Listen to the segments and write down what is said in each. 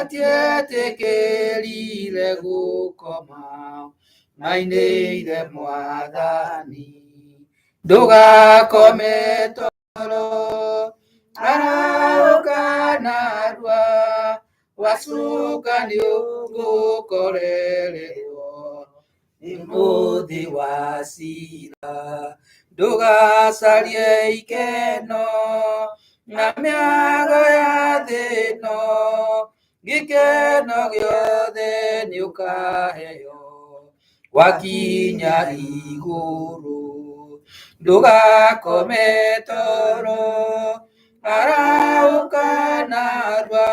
Matietĩkĩrire gũkoma mainĩire Mwathani. Ndũgakome toro, arahũka narua, wacuka nĩũgũkorererwo nĩ mũthĩ wa cira. Ndũgacarie ikeno na mĩago ya thĩ ĩno, gĩkeno gĩothe nĩũkaheo wakinya igũrũ. Ndũgakome toro, arahũka narua,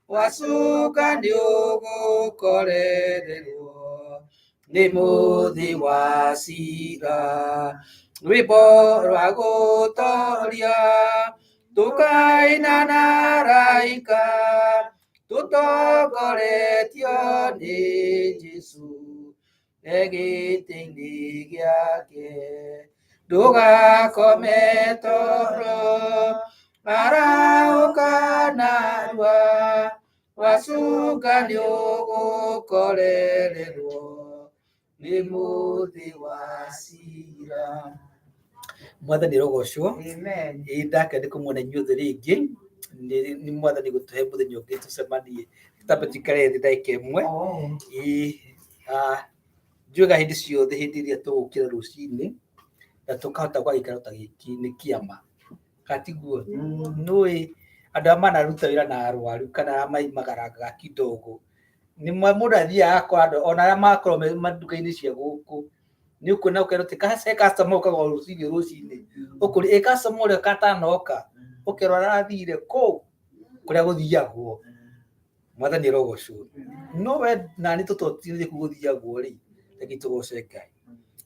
wacuka nĩũgũkorererwo nĩ mũthĩ wa cira. Rwĩmbo rwa gũtoria tũkaina na araika, tũtongoretio nĩ Jesũ e gĩtĩ-inĩ gĩake. Ndũgakome toro, arahũka narua, wacuka nĩũgũkorererwo nĩ mũthĩ wa cira. Mwathani arogocwo. Amen. Ĩĩ ndake nĩ kũmuona inyuothe rĩngĩ. Nĩ Mwathani gũtũhe mũthenya ũngĩ tũcemanie. Tambe tuikare thĩ ndagĩka ĩmwe. Oh. Ĩĩ, njugaga hĩndĩ ciothe hĩndĩ ĩrĩa tũgũkĩra rũcinĩ na tũkahota gwa gĩikaro ta gĩkĩ nĩ kĩama. Kana tiguo? Nĩũĩ andũ arĩa manaruta wĩra na arwaru kana arĩa maimagaraga kidogo, nĩ mũndũ athiaga agakora andũ ona arĩa makoragwo me manduka-inĩ cia gũkũ, nĩ ũkuona ũkerwo atĩ he customer ũkaga o rũcinĩ rũcinĩ, ũkũria ĩ customer ũrĩa atanoka, ũkerwo arathire kũ kũrĩa gũthiagwo. Mwathani arogocwo. No we nani tũtotire kũu gũthiagwo rĩ, reke tũgoce Ngai.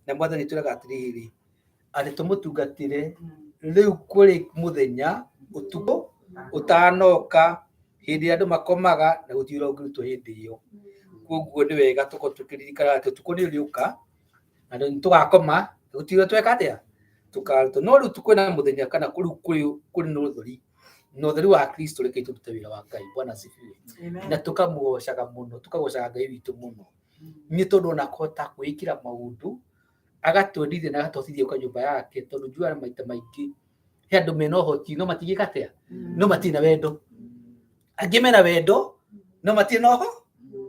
Na Mwathani atwĩraga atĩrĩrĩ, atĩ tũmũtungatĩre rĩu kũrĩ mũthenya, ũtukũ ũtanoka, hĩndĩ ĩrĩa andũ makomaga na gũtirĩ wĩra ũngĩrutwo hĩndĩ ĩyo. Koguo nĩ wega tũkorwo tũkĩririkana atĩ ũtukũ nĩ ũrĩũka, na nĩ tũgakoma, na gũtirĩ wĩra tweka atĩa, tũkaruta. No rĩu kwĩna mũthenya kana rĩu kũrĩ na ũtheri, na ũtheri wa Kristo reke tũrute wĩra wa Ngai. Bwana asifiwe. Na tũkamũgocaga mũno, tũkagocaga Ngai witũ mũno, nĩ tondũ ona akahota kwĩĩkĩra maũndũ, agatwendithia na agatũhotithia gũka nyũmba yake, tondũ njugaga maita maingĩ, he andũ mena ũhoti no matingĩka atĩa, no matirĩ na wendo. Angĩ mena wendo no matirĩ na ũho,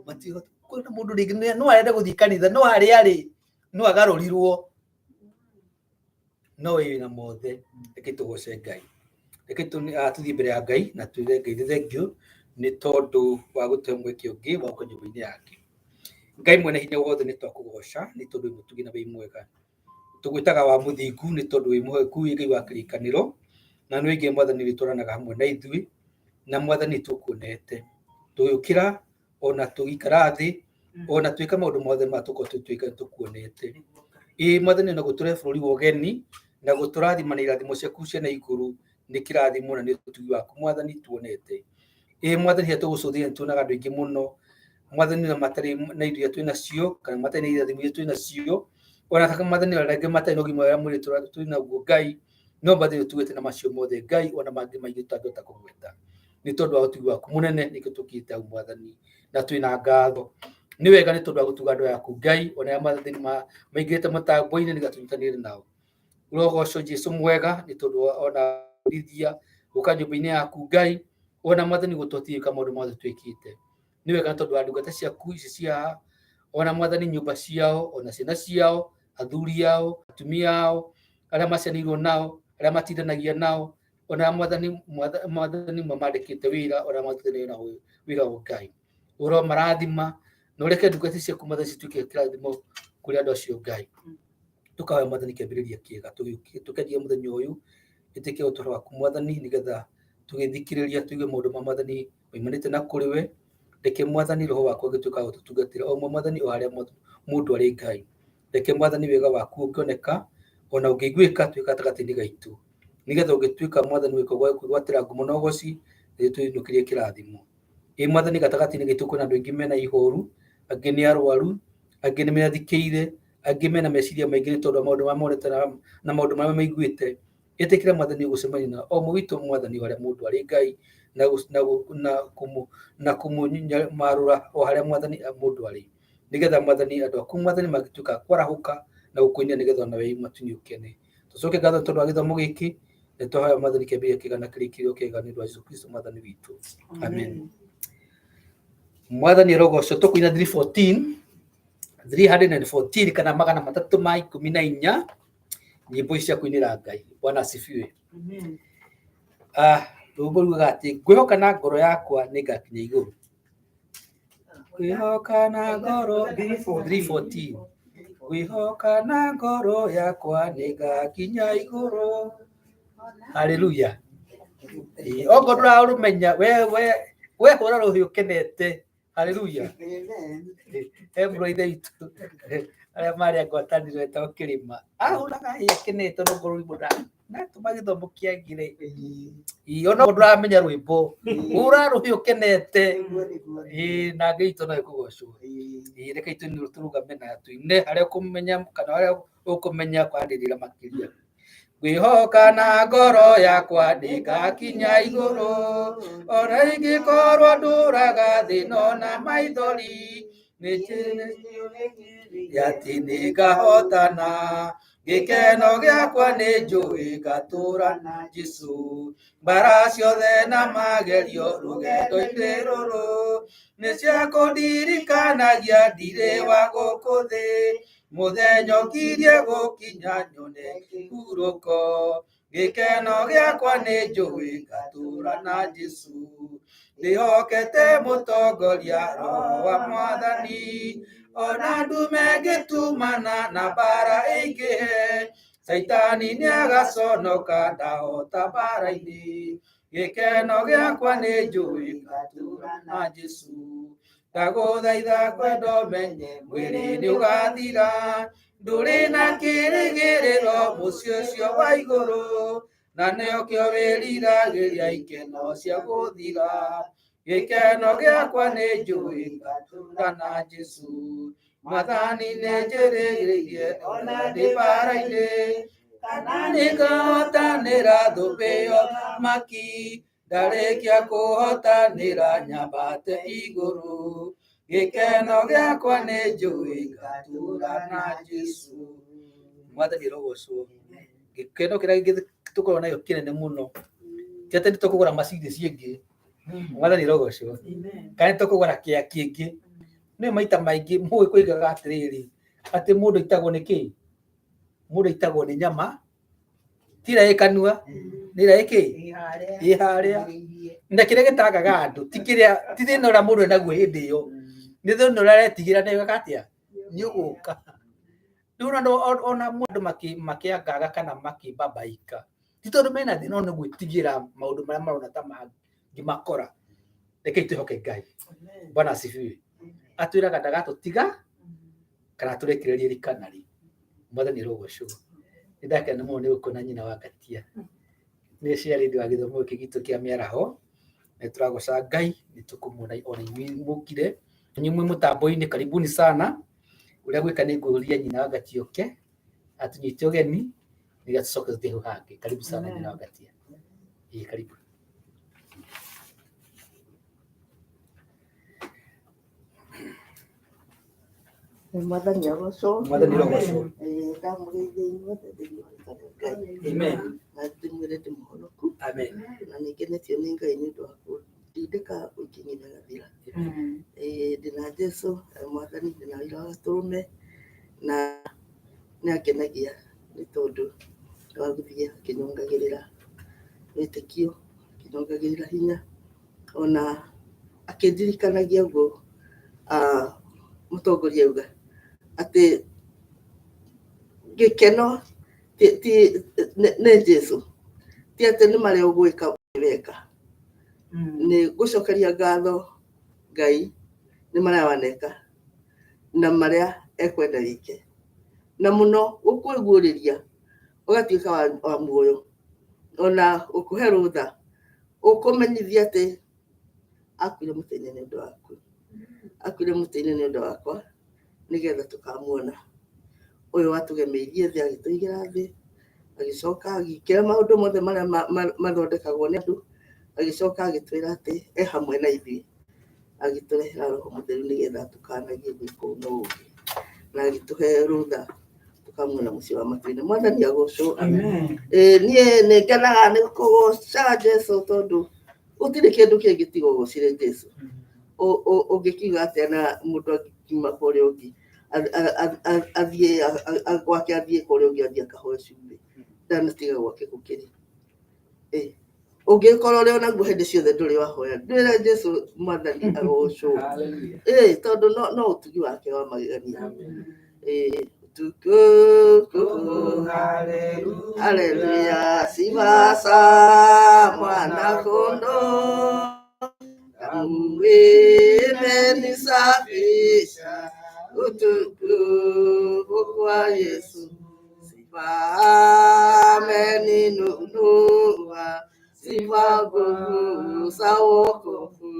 matirĩ ũhoti. Kwĩna mũndũ rĩngĩ no arenda gũthiĩ kanitha no harĩa arĩ no agarũrirwo, no wĩ na mothe. Reke tũgoce Ngai. Reke tũthiĩ mbere ya Ngai na twĩre Ngai nĩ thengiũ nĩ tondũ wa gũtũhe mweke ũngĩ wa gũka nyũmba-inĩ yake. Ngai mwene hinya wothe nĩ twakũgoca nĩ tondũ wĩ mũtugi na wĩ mwega. Tũgwĩtaga wa mũthingu nĩ tondũ wĩ mwĩhokeku wĩ Ngai wa kĩrĩkanĩro, na nĩ wĩgiĩ Mwathani ũrĩtwaranaga hamwe na ithuĩ, na Mwathani tũkuonete. Tũgĩũkĩra ona tũgĩikara thĩ, ona twĩka maũndũ mothe ma tũkorwo tũtuĩka tũkuonete. Ĩĩ Mwathani ona gũtũrehe bũrũri wa ũgeni na gũtũrathima na irathimo ciaku cia na igũrũ nĩ kĩrathimo na nĩ ũtugi waku Mwathani tuonete. Ĩĩ Mwathani rĩrĩa tũgũcũthĩrĩria nĩ tuonaga andũ aingĩ mũno Mwathani na matarĩ na indo iria twĩ nacio kana matarĩ na irathimo iria twĩ nacio, ona kana Mwathani ona angĩ matarĩ na ũgima wa mwĩrĩ twĩ naguo Ngai, no Mwathani ũtugĩte na macio mothe Ngai ona mangĩ maingĩ tũtangĩhota kũgweta. Nĩ tondũ wa ũtugi waku mũnene nĩkĩo tũkĩte hau Mwathani na twĩna ngatho. Nĩ wega nĩ tondũ wa gũtuga andũ aku Ngai ona arĩa Mwathani maingĩrĩte mũtambo-inĩ nĩgetha tũnyitanĩre nao. Ũrogocwo Jesu mwega nĩ tondũ wa ona gũthia gũka nyũmba-inĩ yaku Ngai, ona Mwathani gũtũhotithia gwĩka maũndũ mothe twĩkĩte. Nĩ wega nĩ tondũ wa ndungata ciaku ici cia haha, ona Mwathani nyũmba ciao, ona ciana ciao, athuri ao, atumia ao, arĩa maciaranĩirwo nao, arĩa matindanagia nao, ona Mwathani Mwathani mamandĩkĩte wĩra, ona marutithanagia nao wĩra wa Ngai. Ũromarathima na ũreke ndungata ciaku Mwathani cituĩke kĩrathimo kũrĩ andũ acio Ngai. Tũkahoya Mwathani kĩambĩrĩria kĩega, tũkĩanjia mũthenya ũyũ, ĩtĩkĩra ũtũũro waku Mwathani, nĩgetha tũgĩthikĩrĩria tũigue maũndũ ma Mwathani maumanĩte na kũrĩ we. Reke Mwathani roho waku ũgĩtuĩka wa gũtũtungatĩra o ũmwe Mwathani o harĩa mũndũ arĩ Ngai. Reke Mwathani wega waku ũngĩoneka ona ũngĩiguĩka twĩ gatagatĩ-inĩ gaitũ, nĩgetha ũngĩtuĩka Mwathani kwĩgwatĩra ngumo na ũgoci, na tũinũkĩrie kĩrathimo. Ĩ Mwathani gatagatĩ-inĩ gaitũ kwĩna andũ aingĩ mena ihoru, angĩ nĩ arwaru, angĩ nĩ meathikĩire, angĩ mena meciria maingĩ nĩ tondũ wa maũndũ marĩa monete na maũndũ marĩa maiguĩte. Ĩtĩkĩra Mwathani gũcemania na o ũmwe witũ Mwathani harĩa mũndũ arĩ Ngai na na kũmũmarũra o harĩa Mwathani mũndũ arĩ, nĩgetha Mwathani andũ aku Mwathani mangĩtuĩka a kwarahũka na gũkũinia, nĩgetha ona we matu-inĩ ũkene. Tũcoke ngatho tondũ wa gĩthomo gĩkĩ, nĩ twahoya Mwathani kĩambĩrĩria kĩega na kĩrĩkĩrĩro kĩega nĩ ũndũ wa Jesũ Kristo Mwathani witũ, amen. Mwathani arogocwo. Tũkũina 314, 314 kana 314, nyĩmbo ici cia kũinĩra Ngai. Bwana asifiwe. Ah, rwĩmbo rugaga atĩ ngwĩhoka na ngoro yakwa nĩ ngakinya igũrũ. Ngwĩhoka na ngoro 314, ngwĩhoka na ngoro yakwa nĩ ngakinya igũrũ. Haleluya. Okorwo ndũrarũmenya, we hũra rũhĩ ũkenete. Haleluya. He mũrũ wa ithe witũ arĩa marĩ a ngwatanĩro etagwo Kĩrĩma, ahũraga hĩ akenete no ngorwo rwĩmbo natũma gĩthomo kĩagĩre. Ĩĩ, ona okorwo ndũramenya rwĩmbo, hũra rũhĩ ũkenete. Ĩĩ, na Ngai witũ no ekũgocwo. Ĩĩ, reke ithuĩ tũrũgame na tũine harĩa ũkũmenya kana harĩa ũkũmenya kwanĩrĩra makĩria. Ngwĩhoka na ngoro yakwa ndĩgakinya igũrũ, ona ingĩkorwo ndũraga thĩna na maithori, atĩ nĩngahotana. Gĩkeno gĩakwa nĩ njũĩ ngatũra na Jesũ, mbara ciothe na magerio rũgendo-inĩ rũrũ, nĩ cia kũndirikanagia ndirĩ wa gũkũ thĩ. Mũthenya ũkirie gũkinya nyone kĩhurũko, gĩkeno gĩakwa nĩ njũĩ ngatũra na Jesũ. Ndĩhokete mũtongoria Roho wa Mwathani, ona ndume ngĩtumana na mbara ĩingĩhe, Caitani nĩagaconoka ndahota mbara-inĩ. Gĩkeno gĩakwa nĩ njũĩ ngatũra na Jesũ. Ndagũthaitha kwenda ũmenye mwĩrĩ nĩ ũgathira, ndũrĩ na kĩrĩgĩrĩro mũciĩ ũcio wa igũrũ, na nĩkĩo wĩriragĩria ikeno cia gũthira. Gĩkeno gĩakwa nĩ njũĩ ngatũra na Jesũ. Mwathani nĩ njĩrĩgĩrĩire ona ndĩ mbara-inĩ, kana nĩngahotanĩra thũmbĩ ya ũthamaki, ndarĩkia kũhotanĩra nyambate igũrũ. Gĩkeno gĩakwa nĩ njũĩ ngatũra na Jesũ. Mwathani arogocwo. Gĩkeno kĩrĩa tũkoragwo nakĩo kĩnene mũno ti atĩ nĩ tũkũgũra macini cingĩ, Mwathani arogocwo, kana nĩ tũkũgũra kĩa kĩngĩ. Nĩ maita maingĩ mũgĩkũyũ oigaga atĩrĩrĩ, atĩ mũndũ aitagwo nĩ kĩ? Mũndũ aitagwo nĩ nyama, ti ĩrĩa ĩ kanua, nĩ ĩrĩa ĩ kĩ? Ĩ harĩa. Na kĩrĩa gĩtangaga andũ ti kĩrĩa, ti thĩna ũrĩa mũndũ enaguo hĩndĩ ĩyo, nĩ thĩna ũrĩa aretigĩra nĩ oigaga atĩa? Nĩ ũgũka. Rĩu ona andũ makĩangaga kana makĩbabaika, ti tondũ mena thĩna no nĩ gwĩtigĩra maũndũ marĩa marona ta mangĩmakora. Rekei twĩhoke Ngai. Bwana asifiwe. Atwĩraga ndagatũtiga kana atũrekererie rĩ kana rĩ. Mwathani arogocwo. Nĩ ndakena mũno nĩ gũkuona nyina wa Ngatia. Nĩ ciarĩ wa gĩthomo gĩkĩ gitũ kĩa mĩaraho. Nĩ tũragoca Ngai nĩ tũkũmuona ona inyuĩ mũkire. Inyuĩ mwĩ mũtambo-inĩ karibuni sana. Ũrĩa gwĩka nĩ ngũria nyina wa Ngatia oke atũnyite ũgeni nĩgetha tũcoke tũthiĩ hau hangĩ. Karibu sana nyina wa Ngatia. Ĩĩ karibu. Mwathani agocwo. Mwathani arogocwo. Ndamũgeithia inyuothe thĩinĩ wa rĩtwa rĩa Ngai. Amen. Na ndĩmwĩre ndĩ mũhonoku. Amen. Na nĩ ngenetio nĩ Ngai nĩ ũndũ wa kũndindĩka gũkinyĩria gathira. Ndĩna Jesu Mwathani, ndĩna ũira wa gatũrũme na nĩ angenagia nĩ tondũ wa gũthiĩ akĩnyongagĩrĩra wĩtĩkio, akĩnyongagĩrĩra hinya, ona akĩndirikanagia ũguo mũtongoria auga atĩ gĩkeno nĩ Jesu, ti atĩ nĩ marĩa ũgwĩka weka, nĩ gũcokeria ngatho Ngai nĩ marĩa waneka na marĩa ekwenda wĩke, na mũno gũkũiguĩrĩria ũgatuĩka wa muoyo, ona gũkũhe rũtha, gũkũmenyithia atĩ akuire mũtĩ-inĩ nĩ ũndũ waku, akuire mũtĩ-inĩ nĩ ũndũ wakwa, nĩgetha tũkamuona. Ũyũ watũgemeirie thĩ agĩtũigĩra thĩ, Agĩcoka agĩkĩra maũndũ mothe marĩa mathondekagwo nĩ andũ, agĩcoka agĩtwĩra atĩ e hamwe na ithuĩ, agĩtũrehera Roho Mũtheru nĩgetha tũkanagie gwĩka ũũ na ũũ ũngĩ, na agĩtũhe rũtha tũkamuona mũciĩ wa matu-inĩ. Mwathani agocwo. Ĩĩ, niĩ nĩ ngenaga nĩ kũgoca Jesu tondũ gũtirĩ kĩndũ kĩngĩ tiga ũgocire Jesu. Ũngĩkiuga atĩa na mũndũ angiuma kũrĩa ũngĩ athiĩ gwake, athiĩ kũrĩa ũngĩ, athiĩ akahoe cumbĩ, ndanatiga gwake gũkĩrĩ. Ũngĩkorwo ũrĩ onaguo hĩndĩ ciothe ndũrĩ wahoya, ndwĩre Jesu Mwathani agocwo. Ĩĩ, tondũ no ũtugi wake wa magegania. Ĩĩ, utukufu, haleluya, sifa za mwana kondoo, damu imenisafisha, utukufu kwa Yesu, sifa ameninunua, sifa nguvu za wokovu,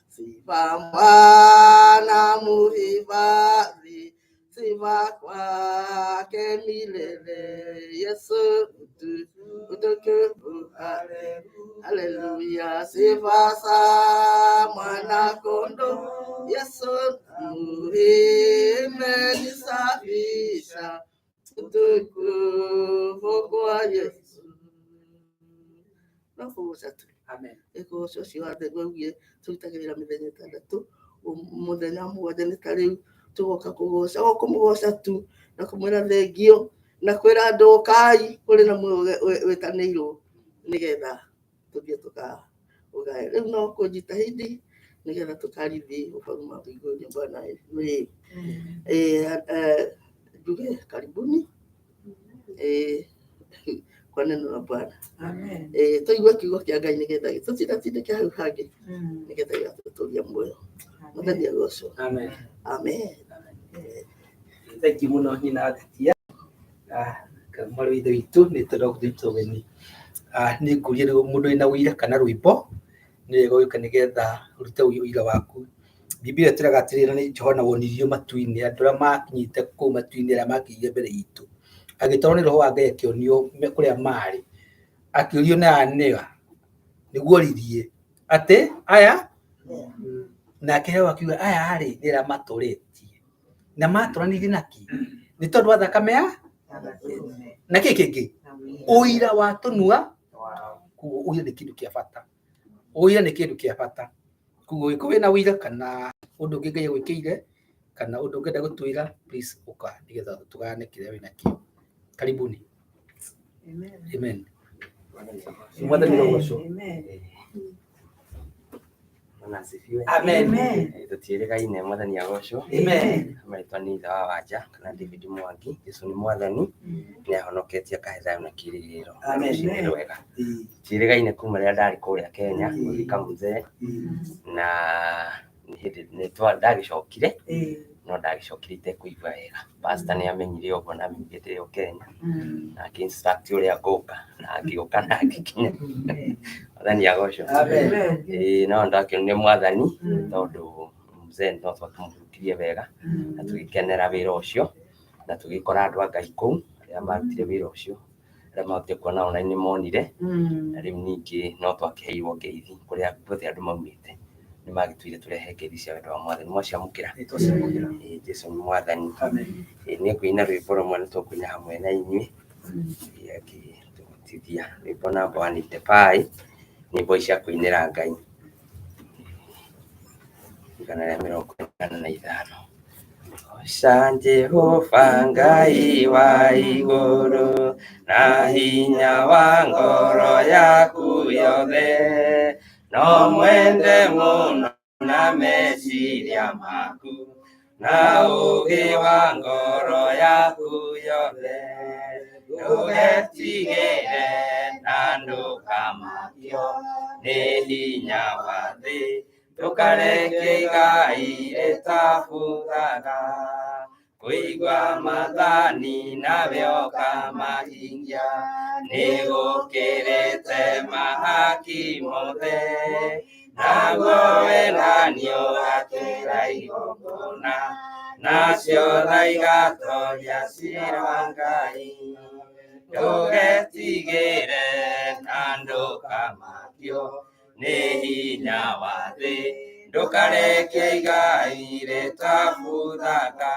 sifa Bwana muhifadhi, sifa kwake milele. Yesu utukufu, haleluya, sifa za mwana kondoo, Yesu imenisafisha, utukufu kwa Yesu. No kũgoca tu. Amen. Ĩkũgoca ũcio wa thĩ waugire tũrutagĩrĩra mĩthenya ĩtandatũ, mũthenya wa mũgwanja nĩ ta rĩu tũgoka kũgoca, o kũmũgoca tu na kũmwĩra thengio na kwĩra andũ ũkai kũrĩ na muoyo wĩtanĩirwo nĩgetha tũthiĩ tũkaũgae. Rĩu no kũjitahidi nĩgetha tũkarithi ũfalume wa mbinguni. Bwana ĩ njuge karibuni kwa neno la Bwana. Tũigue kiugo kĩa Ngai nĩgetha gĩtũtindatindĩke hau hangĩ nĩgetha gĩgatũtũria muoyo. Mwathani agocwo. Amen. Amen. Thank you mũno nyina Athetia. Mwarĩ wa ithe witũ nĩ tũragũtũnyita ũgeni. Nĩ ngũria rĩu mũndũ wĩna ũira kana rwĩmbo nĩ wega ũgĩũka nĩgetha ũrute ũira waku. Bibilia ĩtwĩraga atĩrĩrĩ, na nĩ Johana wonirio matu-inĩ, andũ arĩa makinyĩte kũu matu-inĩ arĩa makinyire mbere itũ. Agĩtwarwo nĩ Roho wa Ngai akĩonio kũrĩa marĩ. Akĩũrio nĩ aya nĩa, nĩguo oririe atĩ aya, nake Roho akiuga aya rĩ nĩ arĩa matũrĩtie na matũranirie na kĩ? Nĩ tondũ wa thakame ya na kĩ kĩngĩ? Ũira wa tũnua. Koguo ũira nĩ kĩndũ kĩa bata, ũira nĩ kĩndũ kĩa bata. Koguo ũngĩkorwo wĩna ũira kana ũndũ ũngĩ Ngai agwĩkĩire kana ũndũ ũngĩenda gũtwĩra, please ũka nĩgetha tũgayane kĩrĩa wĩnakĩo. Karibuni. Amen. Mwathani agocwo. Bwana asifiwe. Amen. Tũtiĩrĩgaine, Mwathani agocwo. Amen. Marĩtwa nĩ ithe wa Wanja kana David Mwangi. Jesu nĩ Mwathani, nĩ ahonoketie akahe thayũ na kĩĩrĩgĩrĩro. Amen. Rũcinĩ rwega. Tũtiĩrĩgaine kuma rĩrĩa ndarĩ kũrĩa Kenya gũthika mzee, na nĩ hĩndĩ ndagĩcokire, no ndagĩcokire itekũigua wega. Pastor nĩ amenyire ũguo na amenyire ndĩ o Kenya, na akĩ instruct ũrĩa ngũka, na ngĩũka na ngĩkinya. Mwathani agocwo. Amen. Ĩĩ, no ndakĩonire Mwathani tondũ mzee no twakĩmũhurukirie wega na tũgĩkenera wĩra ũcio na tũgĩkora andũ a Ngai kũu arĩa marutire wĩra ũcio, arĩa mahotire kuona ona nĩ monire, na rĩu ningĩ no twakĩheirwo ngeithi kũrĩa guothe andũ maumĩte, nĩ magĩtwĩrire tũrehe ngeithi cia wendo wa Mwathani. Mwaciamũkĩra? Nĩtwaciamũkĩra. Ĩĩ, Jesu nĩ Mwathani. Amen. Ĩĩ, nĩ ngũina rwĩmbo rũmwe nĩ tũkũina hamwe na inyuĩ. Ĩĩ, akĩtũhotithia rwĩmbo namba 185, nyĩmbo cia kũinĩra Ngai, 185. Goca Jehova Ngai wa igũrũ na hinya wa ngoro yaku yothe, no mwende mũno na meciria maku na ũũgĩ wa ngoro yaku yothe, ndũgetigĩre na ndũkamakio nĩ hinya wa thĩ, ndũkareke igai rĩtabuthaga, kũigua maathani nawe ũkamahingia, nĩgũkĩrĩte mahaki mothe, naguo wendani ũgakĩra igongona, nacio tha igatoria ciira wa Ngai. Ndũgetigĩre na ndũkamakio nĩ hinya wa thĩ, ndũkareke igai rĩtabuthaga,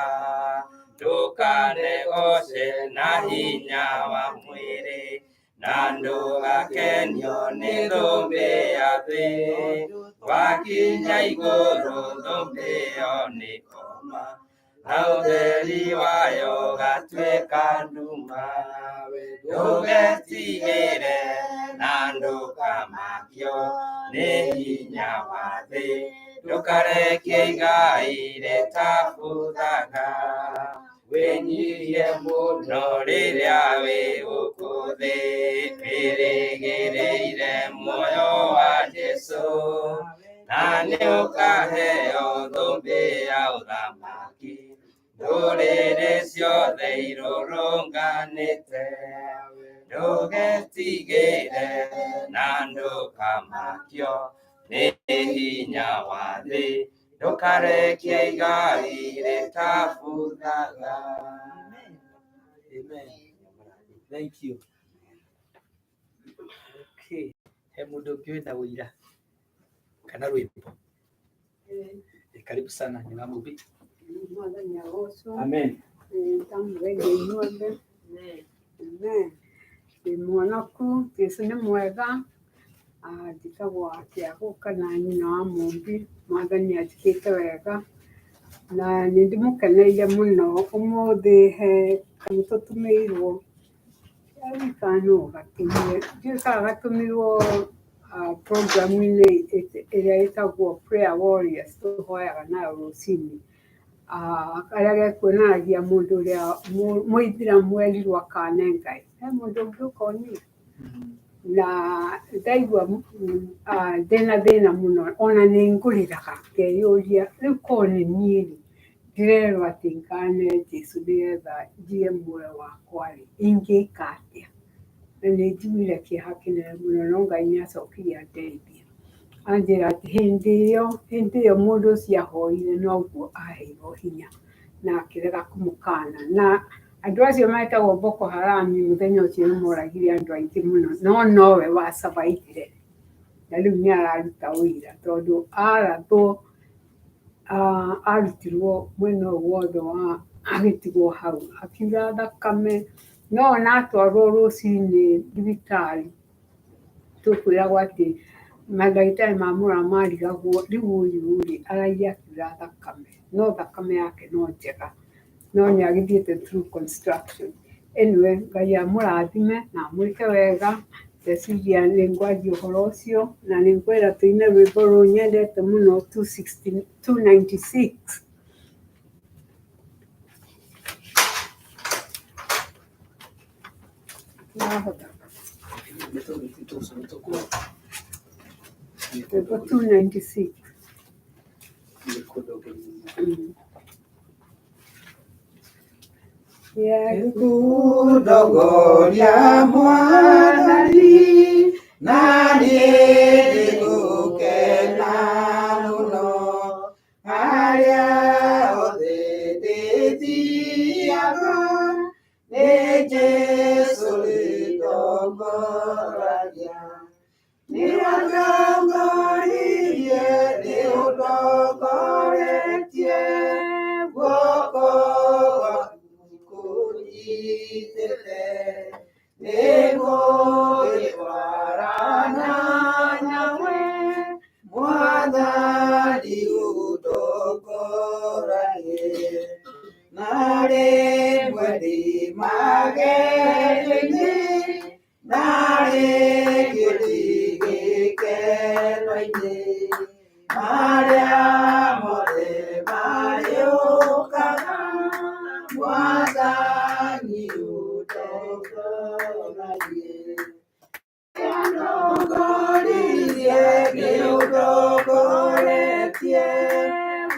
ndũkanegoce na hinya wa mwĩrĩ, na ndũgakenio nĩ thũmbĩ ya thĩ, wakinya igũrũ thũmbĩ ĩyo nĩ koma, na ũtheri wayo ũgatuĩka nduma. Ndũgetigĩre na ndũkamakio nĩ hinya wa thĩ, ndũkareke igai rĩtabuthaga, wĩnyihie mũno rĩrĩa wĩ gũkũ thĩ, wĩrĩgĩrĩire muoyo wa Jesũ, na nĩũkaheo thũmbĩ ya ũthamaki, ndũrĩrĩ ciothe irũrũnganĩte. Ndũgetigĩre na ndũkamakio nĩ hinya wa thĩ, ndũkareke igai rĩtabuthaga. Amen. Thank you. Okay. He mũndũ ũngĩ wĩna ũira kana rwĩmbo? Karibu sana nyina Mumbi. Mwathani agocwo. Amen. Ndamũgeithia inyuothe. Amen. Ndĩ mwonoku, Jesũ nĩ mwega. Njĩtagwo Kĩagũka na nyina wa Mũmbi. Mwathani anjĩkĩte wega na nĩ ndĩmũkeneire mũno. Ũmũthĩ he kanyamũ tũtũmĩirwo, kana nũ gatũmire, ndiũĩ kana gatũmirwo program-inĩ ĩrĩa ĩtagwo Prayer Warriors tũhoyaga nayo rũcinĩ. Karĩa gekuonanagia mũndũ ũrĩa mũithĩramu erirwo akane Ngai. He mũndũ ũngĩ ũkonire? Na ndaigua ndĩna thĩna mũno, ona nĩ ngũrĩraga ngeyũria rĩu korwo nĩ niĩ rĩ, ndĩrerwo atĩ ngane Jesũ nĩgetha njiye muoyo wakwa rĩ, ingĩka atĩa? Na nĩ njiguire kĩeha kĩnene mũno, no Ngai nĩ acokire andeithia. Anjĩra atĩ hĩndĩ ĩyo mũndũ ũcio ahoire noguo aheirwo hinya na akĩrega kũmũkana. Na andũ acio metagwo Boko Haram mũthenya ũcio nĩ moragire andũ aingĩ mũno, no nowe wasurvivire. Na rĩu nĩ araruta ũira tondũ arathwo, arutirwo mwena ũyũ wothe wa agĩtigwo hau akiura thakame, no ona atwarwo rũcinĩ thibitarĩ tũkwĩragwo atĩ mandagĩtarĩ mamũrora marigagwo rĩu ũyũ rĩ araiya akiura thakame, no thakame yake no njega, no nĩ agĩthiĩte through construction. Anyway, Ngai amũrathime na amwĩke wega. Ndeciria nĩ ngwaria ũhoro ũcio na nĩ ngwenda tũine rwĩmbo rũrũ nyendete mũno 296. Wahota. Rwĩmbo 296. Nĩngũndogoria Mwathani, na niĩ nĩngũkena mũno, harĩa hothe ndĩthiaga, nĩ Jesũ rĩndongoragia. Nĩũndongoririe, nĩũndongoretie, guoko gwaku kũnyitĩte, nĩngũgĩtwarana nawe, Mwathani ũndongoragie. Na rĩmwe ndĩ magerio-inĩ, na rĩngĩ ndĩ gĩkeno-inĩ, marĩa mothe marĩũkaga, Mwathani ũndongoragie. Nĩũndongoririe, nĩũndongoretie,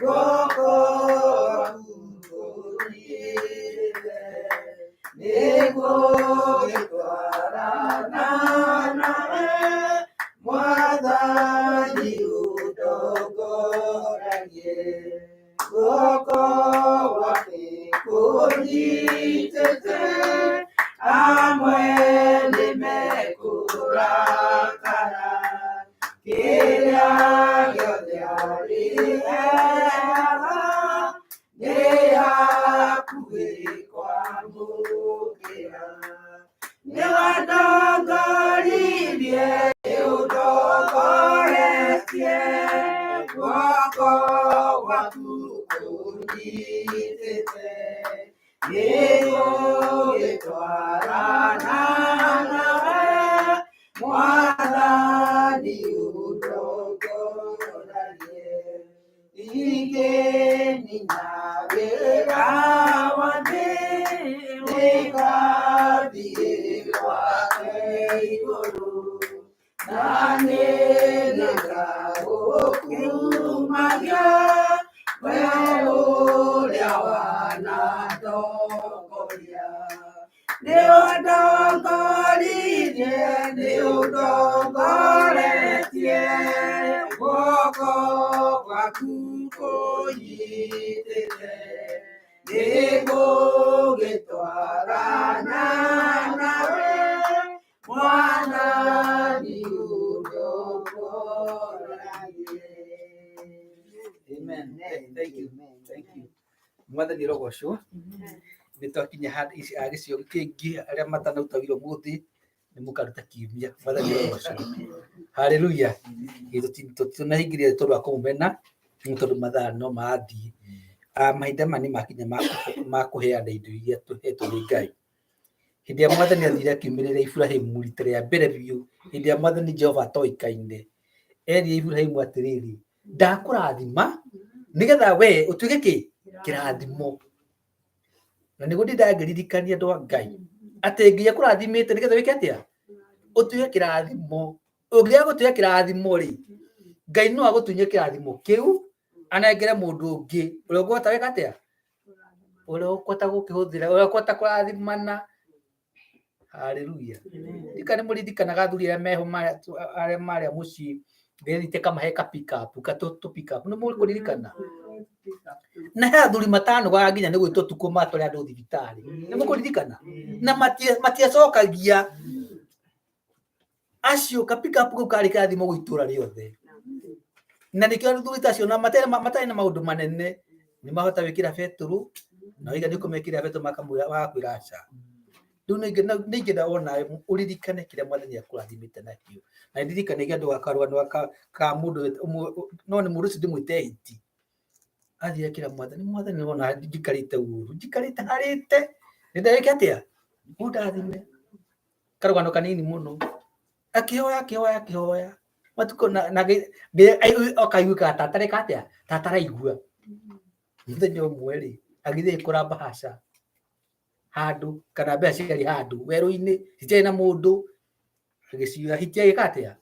guoko gwaku kũnyitĩte, nĩngũgĩtwarana nawe, Mwathani ũndongoragie. Guoko gwaku kũnyitĩte, amwe Kĩrĩa gĩothe arĩheaga nĩ hakuhĩ kwamũkĩra. Nĩ wandongoririe, nĩ ũndongoretie, guoko gwaku kũnyitĩte. Nĩngũgĩtwarana nawe, Mwathani ũndongoragie. Ingĩnina wĩra wa thĩ, nĩngathiĩ gwake igũrũ. Na nĩngagũkumagia, we ũrĩa wanandongoria. Nĩũndongoririe, nĩũndongoretie, guoko gwaku kũnyitĩte. Nĩngũgĩtwarana nawe, Mwathani ũndongoragie. Amen. Thank you. Thank you. Mwathani rogocwo. Nĩ twakinya gĩcigo kĩngĩ arĩa matanauta wĩra ũmũthĩ nĩ mũkaruta kiumia. Mwathani rogocwo. Haleluya. Tũtinahingĩria tondũ wa kũmũmena nĩ tondũ mathaa no marathiĩ. Mahinda maya nĩ makinya ma kũheana indo iria tũhetwo nĩ Ngai. Hĩndĩ ĩrĩa Mwathani athire akiumĩrĩra Iburahĩmu rita rĩa mbere biũ, hĩndĩ ĩrĩa Mwathani Jehova atoĩkaine, erire Iburahĩmu atĩrĩrĩ, ndakũrathima nĩgetha we ũtuĩke kĩ? Kĩrathimo. Na nĩguo ndindaga ngĩririkania andũ a Ngai atĩ Ngai akũrathimĩte nĩgetha wĩke atĩa? Ũtuĩke kĩrathimo. Ũngĩaga gũtuĩka kĩrathimo rĩ, Ngai no agũtunye kĩrathimo kĩu anengere mũndũ ũngĩ ũrĩa ũkũhota gwĩka atĩa? Ũrĩa ũkũhota gũkĩhũthĩra, ũrĩa ũkũhota kũrathimana. Haleluya. Ndika nĩ mũririkanaga athuri arĩa meho arĩa marĩa mũciĩ ngĩthiĩte kamahe ka pick up ka tũ pick up nĩ mũkũririkana na he athuri matanogaga nginya nĩ gwĩtwo tukũ matware andũ thibitarĩ nĩ mũkũririkana na matiacokagia acio ka pick up kau karĩ kĩrathimo gwĩ itũra rĩothe na nĩkĩo athuri ta acio na matarĩ na maũndũ manene nĩ mahota gwĩkĩra betũrũ na waiga nĩ ũkũmekĩra betũrũ makamwĩra magakwĩra aca. Rĩu nĩ ingĩenda onawe ũririkane kĩrĩa Mwathani akũrathimĩte nakĩo. Na ndirikanagia andũ karũgano ka mũndũ ũmwe, no nĩ mũndũ ũcio ndĩmwĩte hiti. Athiĩ akĩra Mwathani, Mwathani nĩ wona njikarĩte ũru, njikarĩte harĩte, nĩ ndĩreka atĩa? Ũndathime. Karũgano kanini mũno. Akĩhoya, akĩhoya, akĩhoya. Matukũ na akaiguĩkaga ta atareka atĩa, ta ataraigua. Mũthenya ũmwe rĩ, agĩthiĩ agĩkora mbahaca handũ kana mbeca ciarĩ handũ werũ-inĩ citiarĩ na mũndũ, agĩcioya. Hiti agĩka atĩa?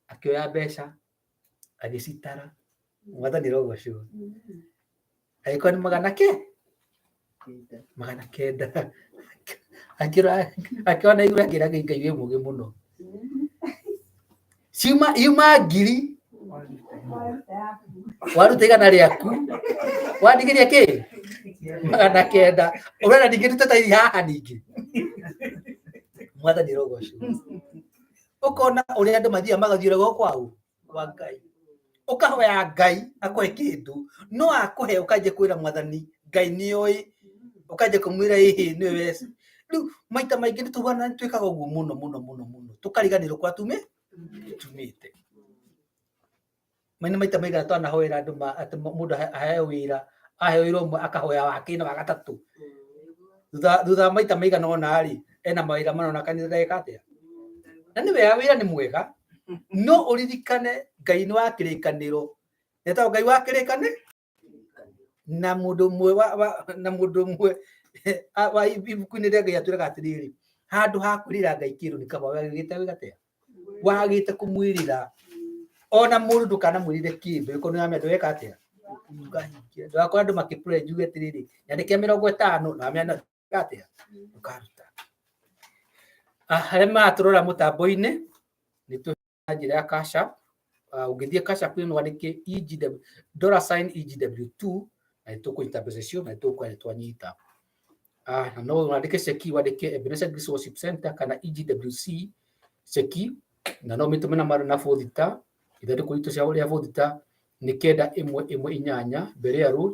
Akĩoya mbeca agĩcitara. Mwathani arogocwo. Agĩkorwo nĩ magana ke? 900. Akĩona igũrũ akĩra Ngai, Ngai wĩ mũũgĩ mũno. Ciuma yuma ngiri waruta igana rĩaku wandigĩria kĩ 900 ũrenda ningĩ ndute ta ici haha ningĩ. Mwathani arogocwo. Ũkona ũrĩa andũ mathiaga magathiũra guoko kwao kwa Ngai. Ũkahoya Ngai akũhe kĩndũ no akũhe ũkanjia kwĩra Mwathani Ngai nĩoĩ, ũkanjia kũmwĩra ĩhĩ nĩwe weci. Rĩu maita maingĩ nĩ twĩkaga ũguo mũno mũno mũno mũno tũkariganĩrwo kũrĩa tumĩte. Nĩ maita maigana twanahoera andũ atĩ mũndũ aheo wĩra, aheo wĩra ũmwe akahoya wa kerĩ na wa gatatũ. Thutha wa maita maigana ũna rĩ, ena mawĩra mana ona kanitha ndagĩka atĩa? Na nĩ wega wĩra nĩ mwega, no ũririkane Ngai nĩ wa kĩrĩkanĩro. Etagwo Ngai wa kĩrĩkanĩro na mũndũ ũmwe na mũndũ ũmwe wa ibuku-inĩ rĩa Ngai atwĩraga atĩrĩrĩ, handũ ha kwĩrĩra Ngai kĩndũ nĩ kaba wagĩte gwĩka atĩa? Wagĩte kũmwĩrĩra. Ona mũndũ ndũkanamwĩrĩre kĩndũ, ĩkorwo nĩ wamenya ndũreka atĩa? Ndũkahingia. Ndũgakore andũ makĩ pledge uge atĩrĩrĩ, nyandĩkĩra 50 na wamenya ndũreka atĩa? Ndũkaruta. Arĩa maratũrora mũtambo-inĩ, nĩ na njĩra ya Cash App. Ũngĩthiĩ Cash App ĩno wandĩke EGW, dollar sign EGW2 na nĩ tũkũnyita mbeca icio na nĩ tũgũkorwo nĩ twanyita. Na no wandĩke ceki wandĩke Ebenezer Grace Worship Center kana EGWC ceki na no mĩtũme na na bũthita. Ithandũkũ ritũ cia rĩa bũthita nĩ 9118 Berea Road,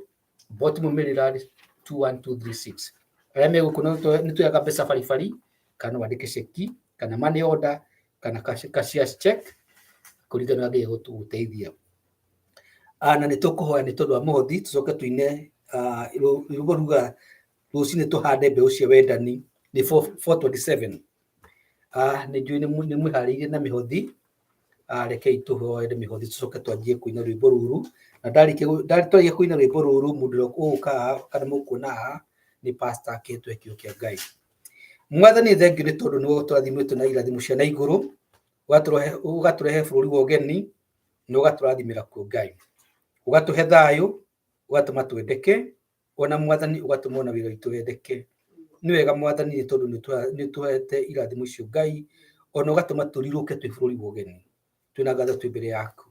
Baltimore, Maryland 21236. Arĩa me gũkũ nĩ tuoyaga mbeca baribari, kana no wandĩke ceki kana money order kana cashier's check kũringana na ũrĩa gũteithia. Na nĩ tũkũhoya nĩ tondũ wa mũhothi tũcoke tuine rwĩmbo ruga rũcinĩ tũhande mbeũ cia wendani nĩ 427. Nĩ njũĩ nĩ mwĩharĩirie na mĩhothi. Rekei tũhoe mĩhothi tũcoke twanjie kũina rwĩmbo rũrũ, na twarĩkia kũina rwĩmbo rũrũ mũndũ ũrĩa ũgũka haha kana mũkuona haha nĩ pastor akĩhetwo kĩo kĩa Ngai. Mwathani thengiũ nĩ tondũ nĩwe ũtũrathimĩte na irathimo cia na igũrũ, ũgatũrehe bũrũri wa ũgeni na ũgatũrathimĩra kuo Ngai, ũgatũhe thayũ, ũgatũma twendeke, ona Mwathani ũgatũma ona wĩra witũ wendeke. Nĩ wega Mwathani nĩ tondũ nĩ ũtũhete irathimo icio Ngai, ona ũgatũma tũrirũke twĩ bũrũri wa ũgeni. Twĩna ngatho twĩ mbere yaku,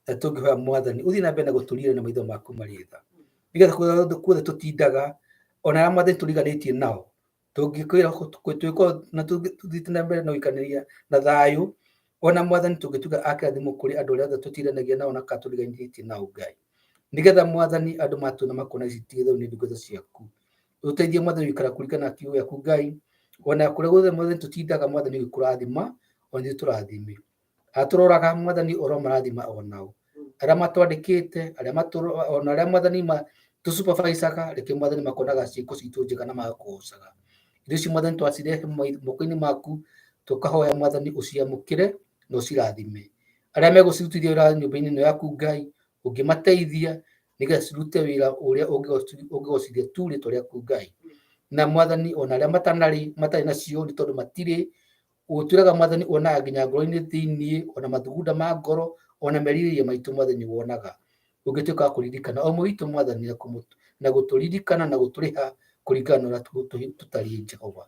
na tũngĩhoya Mwathani ũthiĩ na mbere na gũtũrira na maitho maku marĩ tha, nĩgetha kuothe tũtindaga ona arĩa Mwathani tũriganĩtie nao tũngĩkwĩra twĩkorwo na tũthiĩte na mbere na gũikarania na thayũ, ona Mwathani tũngĩtuĩka a kĩrathimo kũrĩ andũ arĩa othe tũtindanagia nao na kana tũriganĩtie nao Ngai, nĩgetha Mwathani andũ matuona makona ici ti itherũ nĩ ndungata ciaku. Ũteithie Mwathani gũikara kũringana na kiugo gĩaku Ngai, ona kũrĩa guothe Mwathani tũtindaga Mwathani ũgĩkũrathima, ona ithuĩ tũrathime. Atũroraga Mwathani ũromarathima onao arĩa matwandĩkĩte, arĩa ona arĩa Mwathani tũsupervisaga, reke Mwathani makonaga ciĩko citũ njega na magakũgocaga. Indo ici Mwathani twacirehe moko-inĩ maku, tũkahoya Mwathani ũciamũkĩre na ũcirathime. Arĩa megũcirutithia wĩra nyũmba-inĩ ĩno yaku Ngai, ũngĩmateithia nĩgetha cirute wĩra ũrĩa ũngĩgocithia tu rĩtwa rĩaku Ngai. Na Mwathani ona arĩa matanarĩ matarĩ nacio nĩ tondũ matirĩ, ũtwĩraga Mwathani wonaga nginya ngoro-inĩ thĩiniĩ, ona mathugunda ma ngoro, ona merirĩria maitũ Mwathani wonaga. Ũngĩtuĩka wa kũririkana o ũmwe witũ Mwathani na gũtũririkana na gũtũrĩha kũringana na ũrĩa tũtariĩ Jehova.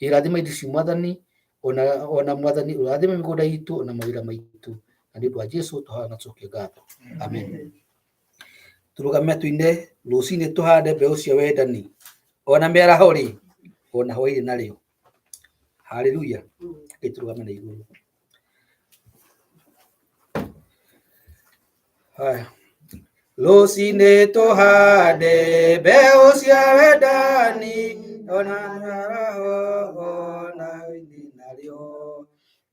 Ĩrathima indo ici Mwathani, ona Mwathani ũrathime mĩgũnda itũ na mawĩra maitũ. Na nĩ ũndũ wa Jesũ tũhoya na tũcokie ngatho. Amen. Tũrũgame tuine rũcinĩ tũhande mbeũ cia wendani, ona mĩaraho rĩ, ona hwaĩ-inĩ narĩo. Haleluya. Reke tũrũgame na igũrũ. Haya. Rũcinĩ tũhande mbeũ cia wendani, ona mĩaraho, ona hwaĩ-inĩ narĩo.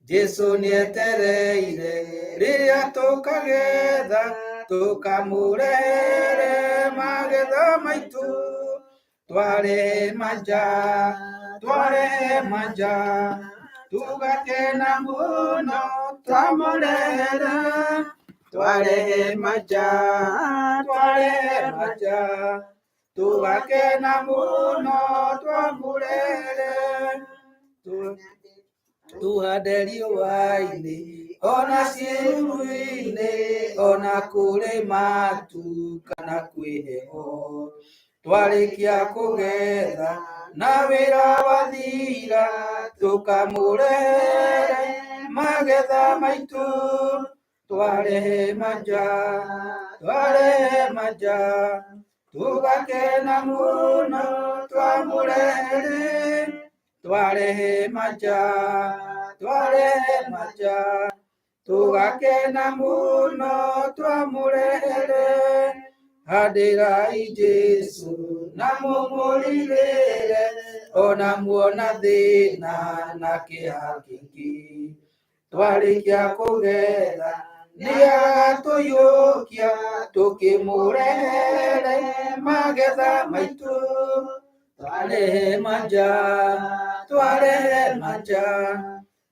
Jesũ nĩetereire rĩrĩa tũkagetha, tũkamũrehere magetha maitũ. Twarehe manja, twarehe manja, tũgakena mũno twamũrehera. Twarehe manja, twarehe manja, tũgakena mũno twamũrehere. Tuhande riũa-inĩ, ona ciĩruru-inĩ, ona kũrĩ matu kana kwĩ heho. Twarĩkia kũgetha na wĩra wathira, tũkamũrehere magetha maitũ. Twarehe manja, twarehe manja, tũgakena mũno twamũrehere. Twarehe manja, twarehe manja, tũgakena mũno twamũrehere. Handĩrai Jesũ na mũmũrirĩre, ona muona thĩna na kĩeha kĩingĩ. Twarĩkia kũgetha nĩagatũiyũkia, tũkĩmũrehere magetha maitũ. Twarehe manja, twarehe manja,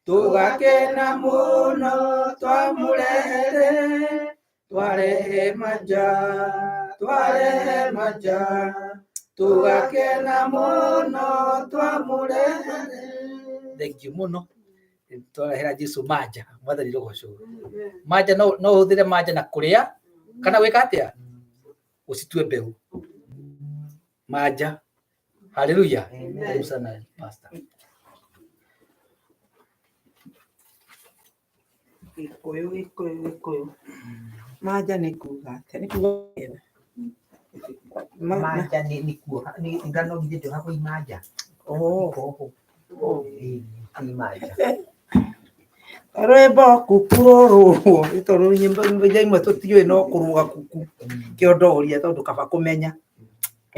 tũgakena mũno twamũrehere. Twarehe manja, twarehe manja, tũgakena mũno twamũrehere. Thengiũ mũno. Twarehera Jesũ manja, Mwathani rũgocwo. Manja no ũhũthĩre manja na kũrĩa kana gwĩka atĩa? Ũcitue mbeũ. Manja. Haleluya. Karibu sana pastor. Gĩkũyũ, Gĩkũyũ, Gĩkũyũ. Manja nĩ kuga atĩa? Nĩ kuga getha. Manja nĩ kuoha, nĩ ngano githĩ ndĩohagwo imanja. Oh. Ikohwo. Ĩĩ, nĩ imanja. Rwĩmbo kukurũrũrwo nĩ tondũ nyĩmbo imwe tũtiũĩ no kũrũga kuku kĩondoria tondũ kaba kũmenya.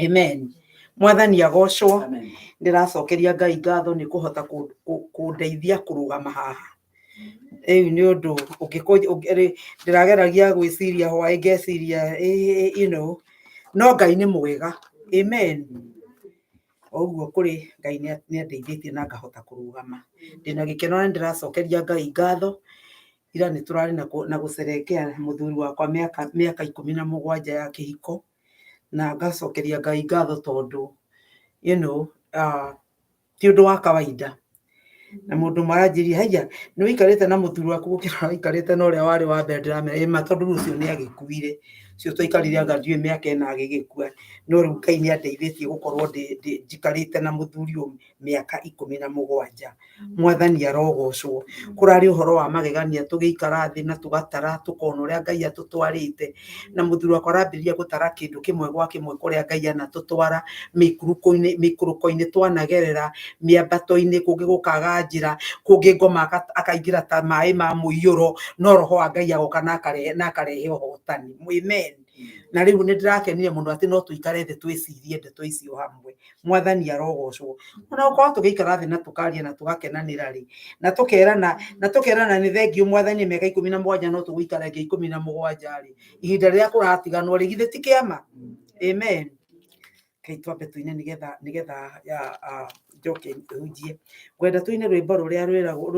Amen. Mwathani agocwo. Ndĩracokeria Ngai ngatho nĩ kũhota kũndeithia kũrũgama haha. Rĩu nĩ ũndũ ndĩrageragia gwĩciria hwaĩ ngeciria you know, no Ngai nĩ mwega. Amen. O ũguo kũrĩ Ngai nĩ andeithĩtie na ngahota kũrũgama. Ndĩna gĩkeno na nĩndĩracokeria Ngai ngatho. Ira nĩ tũrarĩ na gũcerekea mũthuri wakwa mĩaka 17 ya kĩhiko, na ngacokeria Ngai ngatho tondũ you know, ti ũndũ wa kawaida. Na mũndũ ũmwe aranjĩrire, haiya, nĩ ũikarĩte na mũthuri waku gũkĩra ũikarĩte na ũrĩa warĩ wa mbere. Ndĩramera ĩ ma, tondũ rĩu ũcio nĩ agĩkuire, ũcio twaikarire anga ndiũĩ mĩaka ĩna agĩgĩkua. No rĩu Ngai nĩ andeithĩtie gũkorwo njikarĩte na mũthuri ũyũ mĩaka 17. Mwathani arogocwo. Kũrarĩ ũhoro wa magegania tũgĩikara thĩ na tũgatara tũkona ũrĩa Ngai atũtwarĩte, na mũthuri wakwa arambĩrĩria gũtara kĩndũ kĩmwe gwa kĩmwe kũrĩa Ngai anatũtwara mĩikũrũko-inĩ twanagerera, mĩambato-inĩ, kũngĩ gũkaga njĩra, kũngĩ ngoma akaingĩra ta maĩ ma mũiyũro, no roho wa Ngai agoka na akarehe ũhotani. Amen. Na rĩu nĩ ndĩrakenire mũno atĩ no tũikare thĩ twĩcirie ndeto icio hamwe. Mwathani arogocwo. Ona gũkorwo tũgĩikara thĩ na tũkaria na tũgakenanĩra rĩ, na tũkerana nĩ thengiũ Mwathani, mĩaka 17 no tũgũikara ĩngĩ 17 rĩ, ihinda rĩrĩa kũratiganwo rĩ, githĩ ti kĩama? Amen. Reke twambe tũine nĩgetha njoke hunjie. Ngwenda tũine rwĩmbo rũrĩa rwĩragwo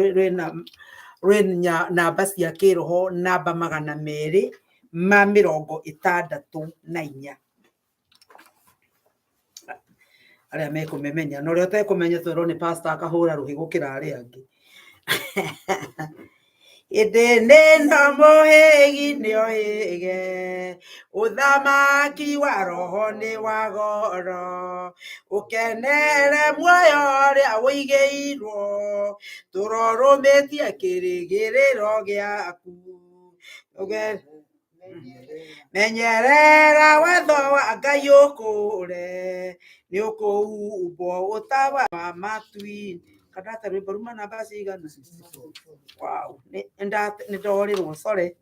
rwĩna namba cia kĩroho, namba 264. Arĩa mekũmĩmenya, na ũrĩa ũtekũmenya twerwo nĩ pastor akahũra rũhĩ gũkĩra arĩa angĩ. Ĩndĩ nĩno mũhĩgi nĩoĩge, ũthamaki wa roho nĩ wa goro, ũkenere muoyo ũrĩa ũigĩirwo, tũrorũmĩtie kĩrĩgĩrĩro gĩaku. Menyerera watho wa Ngai ũkũre, nĩ ũkũhumbwo ũtawa wa matu-inĩ. Kandata rwĩmbo ruma namba cigana? Wow, nĩ ndorĩrwo, sorry.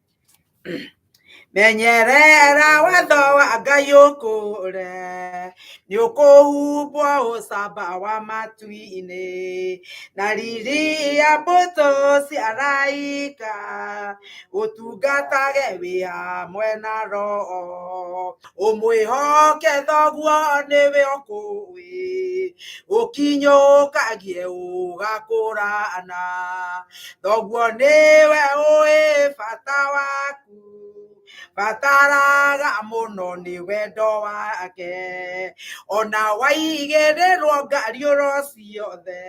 Menyerera watho wa Ngai ũkũre, nĩ ũkũhumbwo ũcamba wa matu-inĩ, na riri ya mbũtũ cia araika, ũtungatage wĩ hamwe na Roho. Ũmwĩhoke thoguo nĩwe ũkũĩ, ũkinyũkagie ũgakũrana, thoguo nĩwe ũĩ bata waku, bataraga mũno nĩ wendo wake, ona waigĩrĩrwo ngariũro ciothe,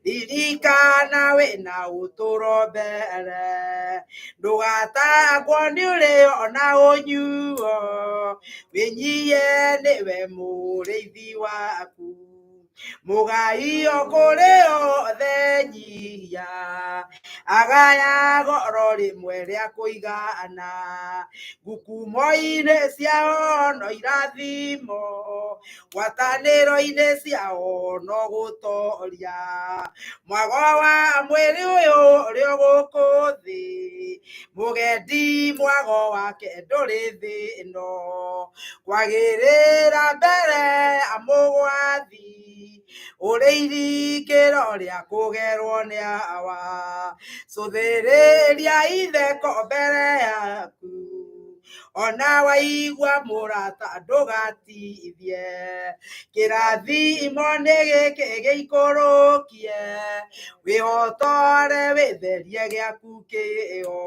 ririkana wĩna ũtũro mbere, ndũgatangwo nĩ ũrĩo ona ũnyuo, wĩnyihie nĩwe mũrĩithi waku. Mũgai o kũrĩ othe nyihia, agaya goro rĩmwe rĩa kũigana, ngukumo-inĩ ciao no irathimo, ngwatanĩro-inĩ ciao no gũtoria. Mwago wa mwĩrĩ ũyũ ũrĩ o gũkũ thĩ, mũgendi mwago wake ndũrĩ thĩ ĩno, kwagĩrĩra mbere ya mũgwathi, ũrĩ iringĩro rĩa kũgerwo nĩ awa, cũthĩrĩria itheko mbere yaku, ona waigua mũrata ndũgatithie, kĩrathimo nĩ gĩkĩ gĩikũrũkie, wĩhotore wĩtherie gĩaku kĩo,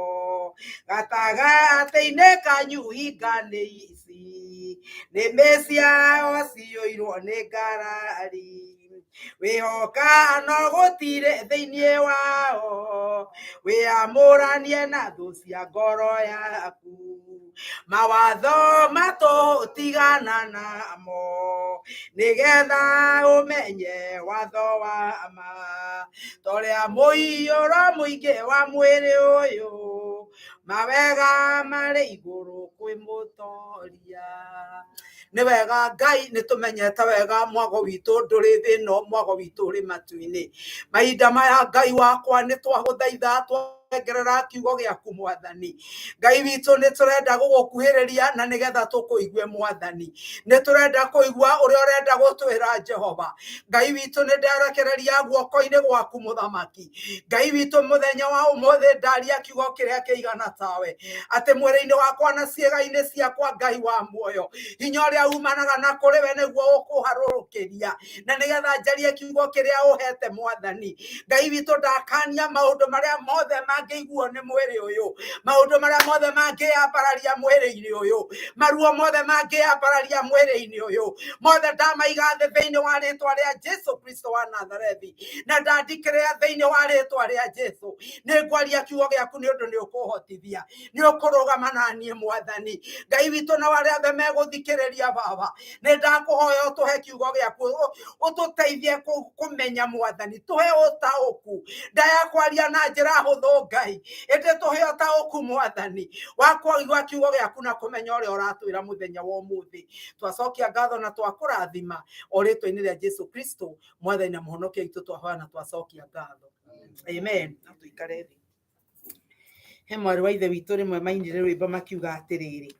gatagatĩ-inĩ kanyu hinga nĩ ici, nĩmĩ ciao ciyũirwo nĩ ngarari, wĩhoka no gũtirĩ thĩinĩ wao, wĩamũranie na thũ cia ngoro yaku, mawatho matũtigana namo, nĩgetha ũmenye watho wa ma, torĩa mũiyũro mũingĩ wa mwĩrĩ ũyũ, mawega marĩ igũrũ kwĩ mũtoria. Nĩ wega Ngai nĩ tũmenyete wega mwago witũ ndũrĩ thĩ ĩno, mwago witũ ũrĩ matu-inĩ. Mahinda maya Ngai wakwa nĩ twagũthaitha twangerera kiugo gĩaku Mwathani. Ngai witũ nĩ tũrenda gũgũkuhĩrĩria na nĩgetha tũkũigue Mwathani. Nĩ tũrenda kũigua ũrĩa ũrenda gũtwĩra Jehova. Ngai witũ nĩ nderekereria guoko-inĩ gwaku Mũthamaki. Ngai witũ mũthenya wa ũmũthĩ ndaria kiugo kĩrĩa kĩigana tawe. Atĩ mwĩrĩ-inĩ wakwa na ciĩga-inĩ ciakwa Ngai wa muoyo. Hinya ũrĩa umanaga na kũrĩ we nĩguo ũkũharũrũkĩria na nĩgetha njarie kiugo kĩrĩa ũhete Mwathani. Ngai witũ ndakania maũndũ marĩa mothe mangĩiguo nĩ mwĩrĩ ũyũ, maũndũ marĩa mothe mangĩyambararia mwĩrĩ-inĩ ũyũ, maruo mothe mangĩyambararia mwĩrĩ-inĩ ũyũ, mothe ndamaiga thĩ thĩinĩ wa rĩtwa rĩa Jesu Kristo wa Nazarethi, na ndandikĩrĩa thĩinĩ wa rĩtwa rĩa Jesu. Nĩ ngwaria kiugo gĩaku nĩ ũndũ nĩ ũkũhotithia, nĩ ũkũrũgama na niĩ Mwathani. Ngai witũ na arĩa othe megũthikĩrĩria Baba, nĩ ndakũhoya ũtũhe kiugo gĩaku, ũtũteithie kũmenya Mwathani, tũhe ũtaũku. Ndaya kwaria na njĩra hũthũ Ngai, ĩndĩ tũhe ũtaũku Mwathani wa kũigua kiugo gĩaku na kũmenya ũrĩa ũratwĩra mũthenya wa ũmũthĩ. Twacokia ngatho na twakũrathima o rĩtwa-inĩ rĩa Jesu Kristo Mwathani na Mũhonokia witũ, twahoya na twacokia ngatho. Amen. No tũikare thĩ. He mwarĩ wa ithe witũ rĩmwe mainire rwĩmbo makiuga atĩrĩrĩ,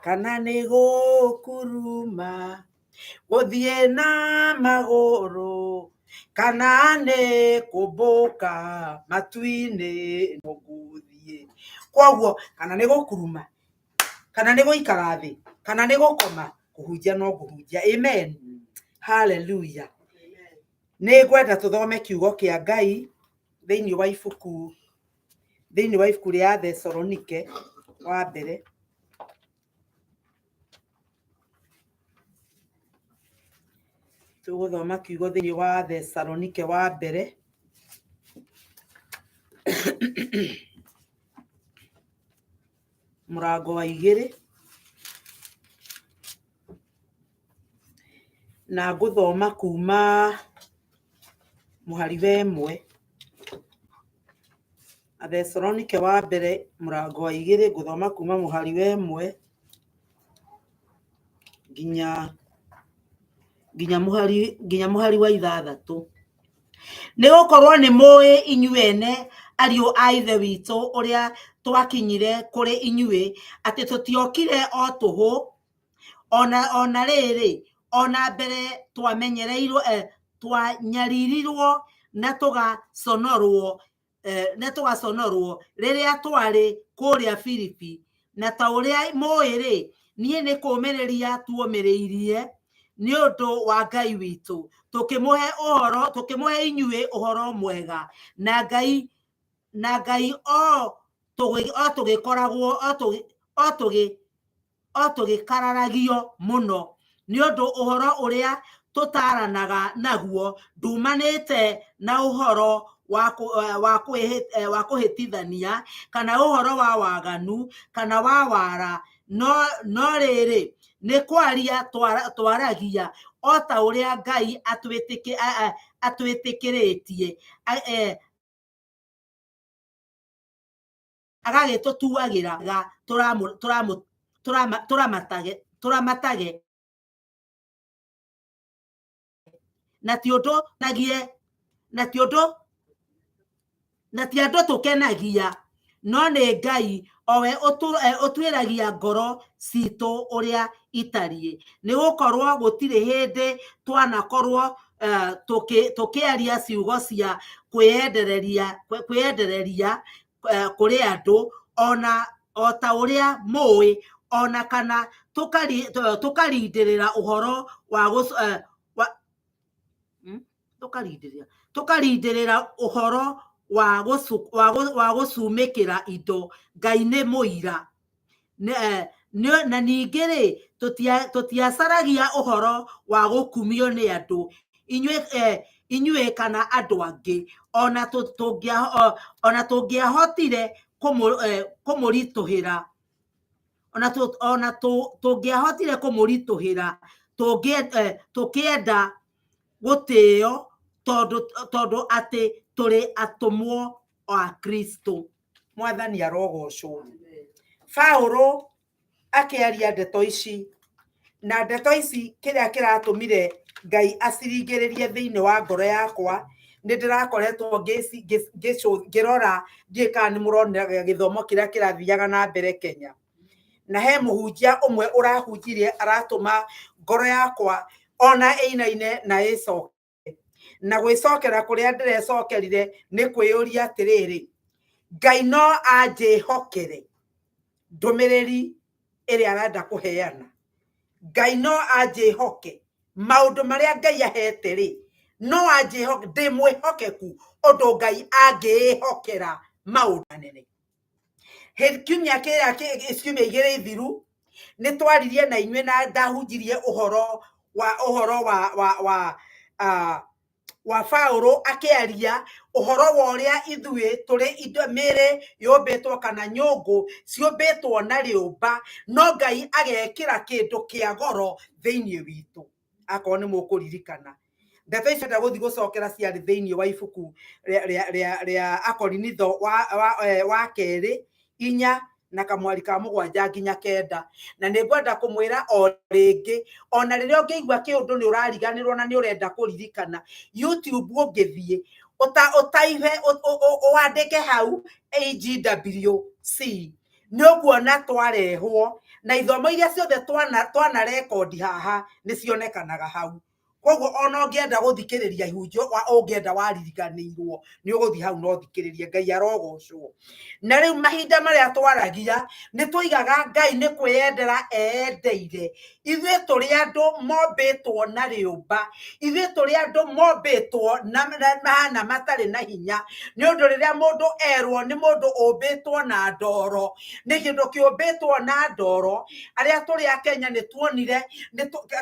kana nĩ gũkuruma gũthiĩ na magũrũ, kana nĩ kũmbũka matu-inĩ no ngũthiĩ. Koguo kana nĩ gũkuruma, kana nĩ gũikara thĩ, kana nĩ gũkoma, kũhunjia no ngũhunjia. Amen. Hallelujah. Nĩ ngwenda tũthome kiugo kĩa Ngai thĩinĩ wa ibuku, thĩinĩ wa ibuku rĩa Thesalonike wa mbere. Tũgũthoma kiugo thĩinĩ wa Thesalonike wa mbere. Mũrango wa 2. Na ngũthoma kuma mũhari wa 1. Athesalonike wa mbere mũrango wa 2 ngũthoma kuma mũhari wa 1 nginya mũhari wa 6. Nĩ gũkorwo nĩ mũĩ inyuĩ ene, ariũ a Ithe witũ, ũrĩa twakinyire kũrĩ inyuĩ, atĩ tũtiokire o tũhũ, ona rĩrĩ, ona mbere twamenyereirwo, twanyaririrwo na tũgaconorwo, rĩrĩa twarĩ kũrĩa Filipi. Na ta ũrĩa mũĩ-rĩ, niĩ nĩ kũũmĩrĩria tuomĩrĩirie nĩ ũndũ wa Ngai witũ, tũkĩmũhe ũhoro, tũkĩmũhe inyuĩ ũhoro mwega, na Ngai o tũgĩkoragwo o tũgĩkararagio mũno nĩ ũndũ ũhoro ũrĩa tũtaranaga naguo ndumanĩte na ũhoro wa kũhĩtithania, kana ũhoro wa waganu, kana wa wara, no rĩrĩ, nĩ kwaria twaragia o ta ũrĩa Ngai atwĩtĩkĩrĩtie, agagĩtũtuagĩra tũramatage, na ti ũndũ nagie, na ti ũndũ, na ti andũ tũkenagia, no nĩ Ngai owe ũtuĩragia ngoro citũ ũrĩa itariĩ. Nĩ gũkorwo gũtirĩ hĩndĩ twanakorwo tũkĩaria ciugo cia kwĩyendereria kũrĩ andũ, ona o ta ũrĩa mũĩ, ona kana tũkarindĩrĩra ũhoro wa tũkarindĩrĩra ũhoro wa gũcumĩkĩra indo. Ngai nĩ mũira. Na ningĩ rĩ, tũtiacaragia ũhoro wa gũkumio nĩ andũ, inyuĩ kana andũ angĩ, ona tũngĩahotire kũmũritũhĩra, ona tũngĩahotire kũmũritũhĩra, tũkĩenda gũtĩo tondũ atĩ tũrĩ atũmwo a Kristo. Mwathani arogocwo. Paũlũ Akĩaria ndeto ici, na ndeto ici kĩrĩa kĩratũmire Ngai aciringĩrĩrie thĩinĩ wa ngoro yakwa, nĩ ndĩrakoretwo ngĩrora, ndiũĩ kana nĩ mũrona gĩthomo kĩrĩa kĩrathiaga na mbere Kenya. Na he mũhunjia ũmwe ũrahunjirie aratũma ngoro yakwa ona ĩinaine na ĩcoke. Na gwĩcokera kũrĩa ndĩrecokerire nĩ kwĩyũria atĩrĩrĩ, Ngai no anjĩhokere ndũmĩrĩri ĩrĩa arenda kũheana? Ngai no anjĩhoke maũndũ marĩa Ngai ahete rĩ, no anjĩhoke ndĩ mwĩhokeku ũndũ Ngai angĩĩhokera maũndũ manene? Kiumia kĩrĩa, ciumia igĩrĩ thiru, nĩ twaririe na inyuĩ na ndahunjirie ũhoro wa Paũlũ akĩaria ũhoro wa ũrĩa ithuĩ tũrĩ indo mĩĩrĩ yũmbĩtwo kana nyũngũ ciũmbĩtwo na rĩũmba, no Ngai agekĩra kĩndũ kĩa goro thĩinĩ witũ. Akorwo nĩ mũkũririkana ndeto icio, enda gũthiĩ gũcokera, ciarĩ thĩinĩ wa ibuku rĩa Akorinitho wa kerĩ 4 na kamwari ka 7 nginya 9. Na nĩ ngwenda kũmwĩra o rĩngĩ, ona rĩrĩa ũngĩigua kĩũndũ nĩ ũrariganĩrwo na nĩ ũrenda kũririkana, YouTube ũngĩthiĩ ũtaihe wandĩke hau AGWC, nĩ ũkuona twarehwo na ithomo iria ciothe twana rekondi haha nĩ cionekanaga hau. Koguo ona ũngĩenda gũthikĩrĩria ihunjio ũngĩenda waririganĩirwo, nĩ ũgũthiĩ hau no thikĩrĩrie. Ngai arogocwo. Na rĩu mahinda marĩa twaragia, nĩ tũigaga Ngai nĩ kwĩyendera eendeire ithuĩ tũrĩ andũ mombĩtwo na rĩũmba, ithuĩ tũrĩ andũ mombĩtwo na mahana matarĩ na hinya, nĩ ũndũ rĩrĩa mũndũ erwo nĩ mũndũ ũmbĩtwo na ndoro, nĩ kĩndũ kĩũmbĩtwo na ndoro. Arĩa tũrĩ a Kenya nĩ tuonire,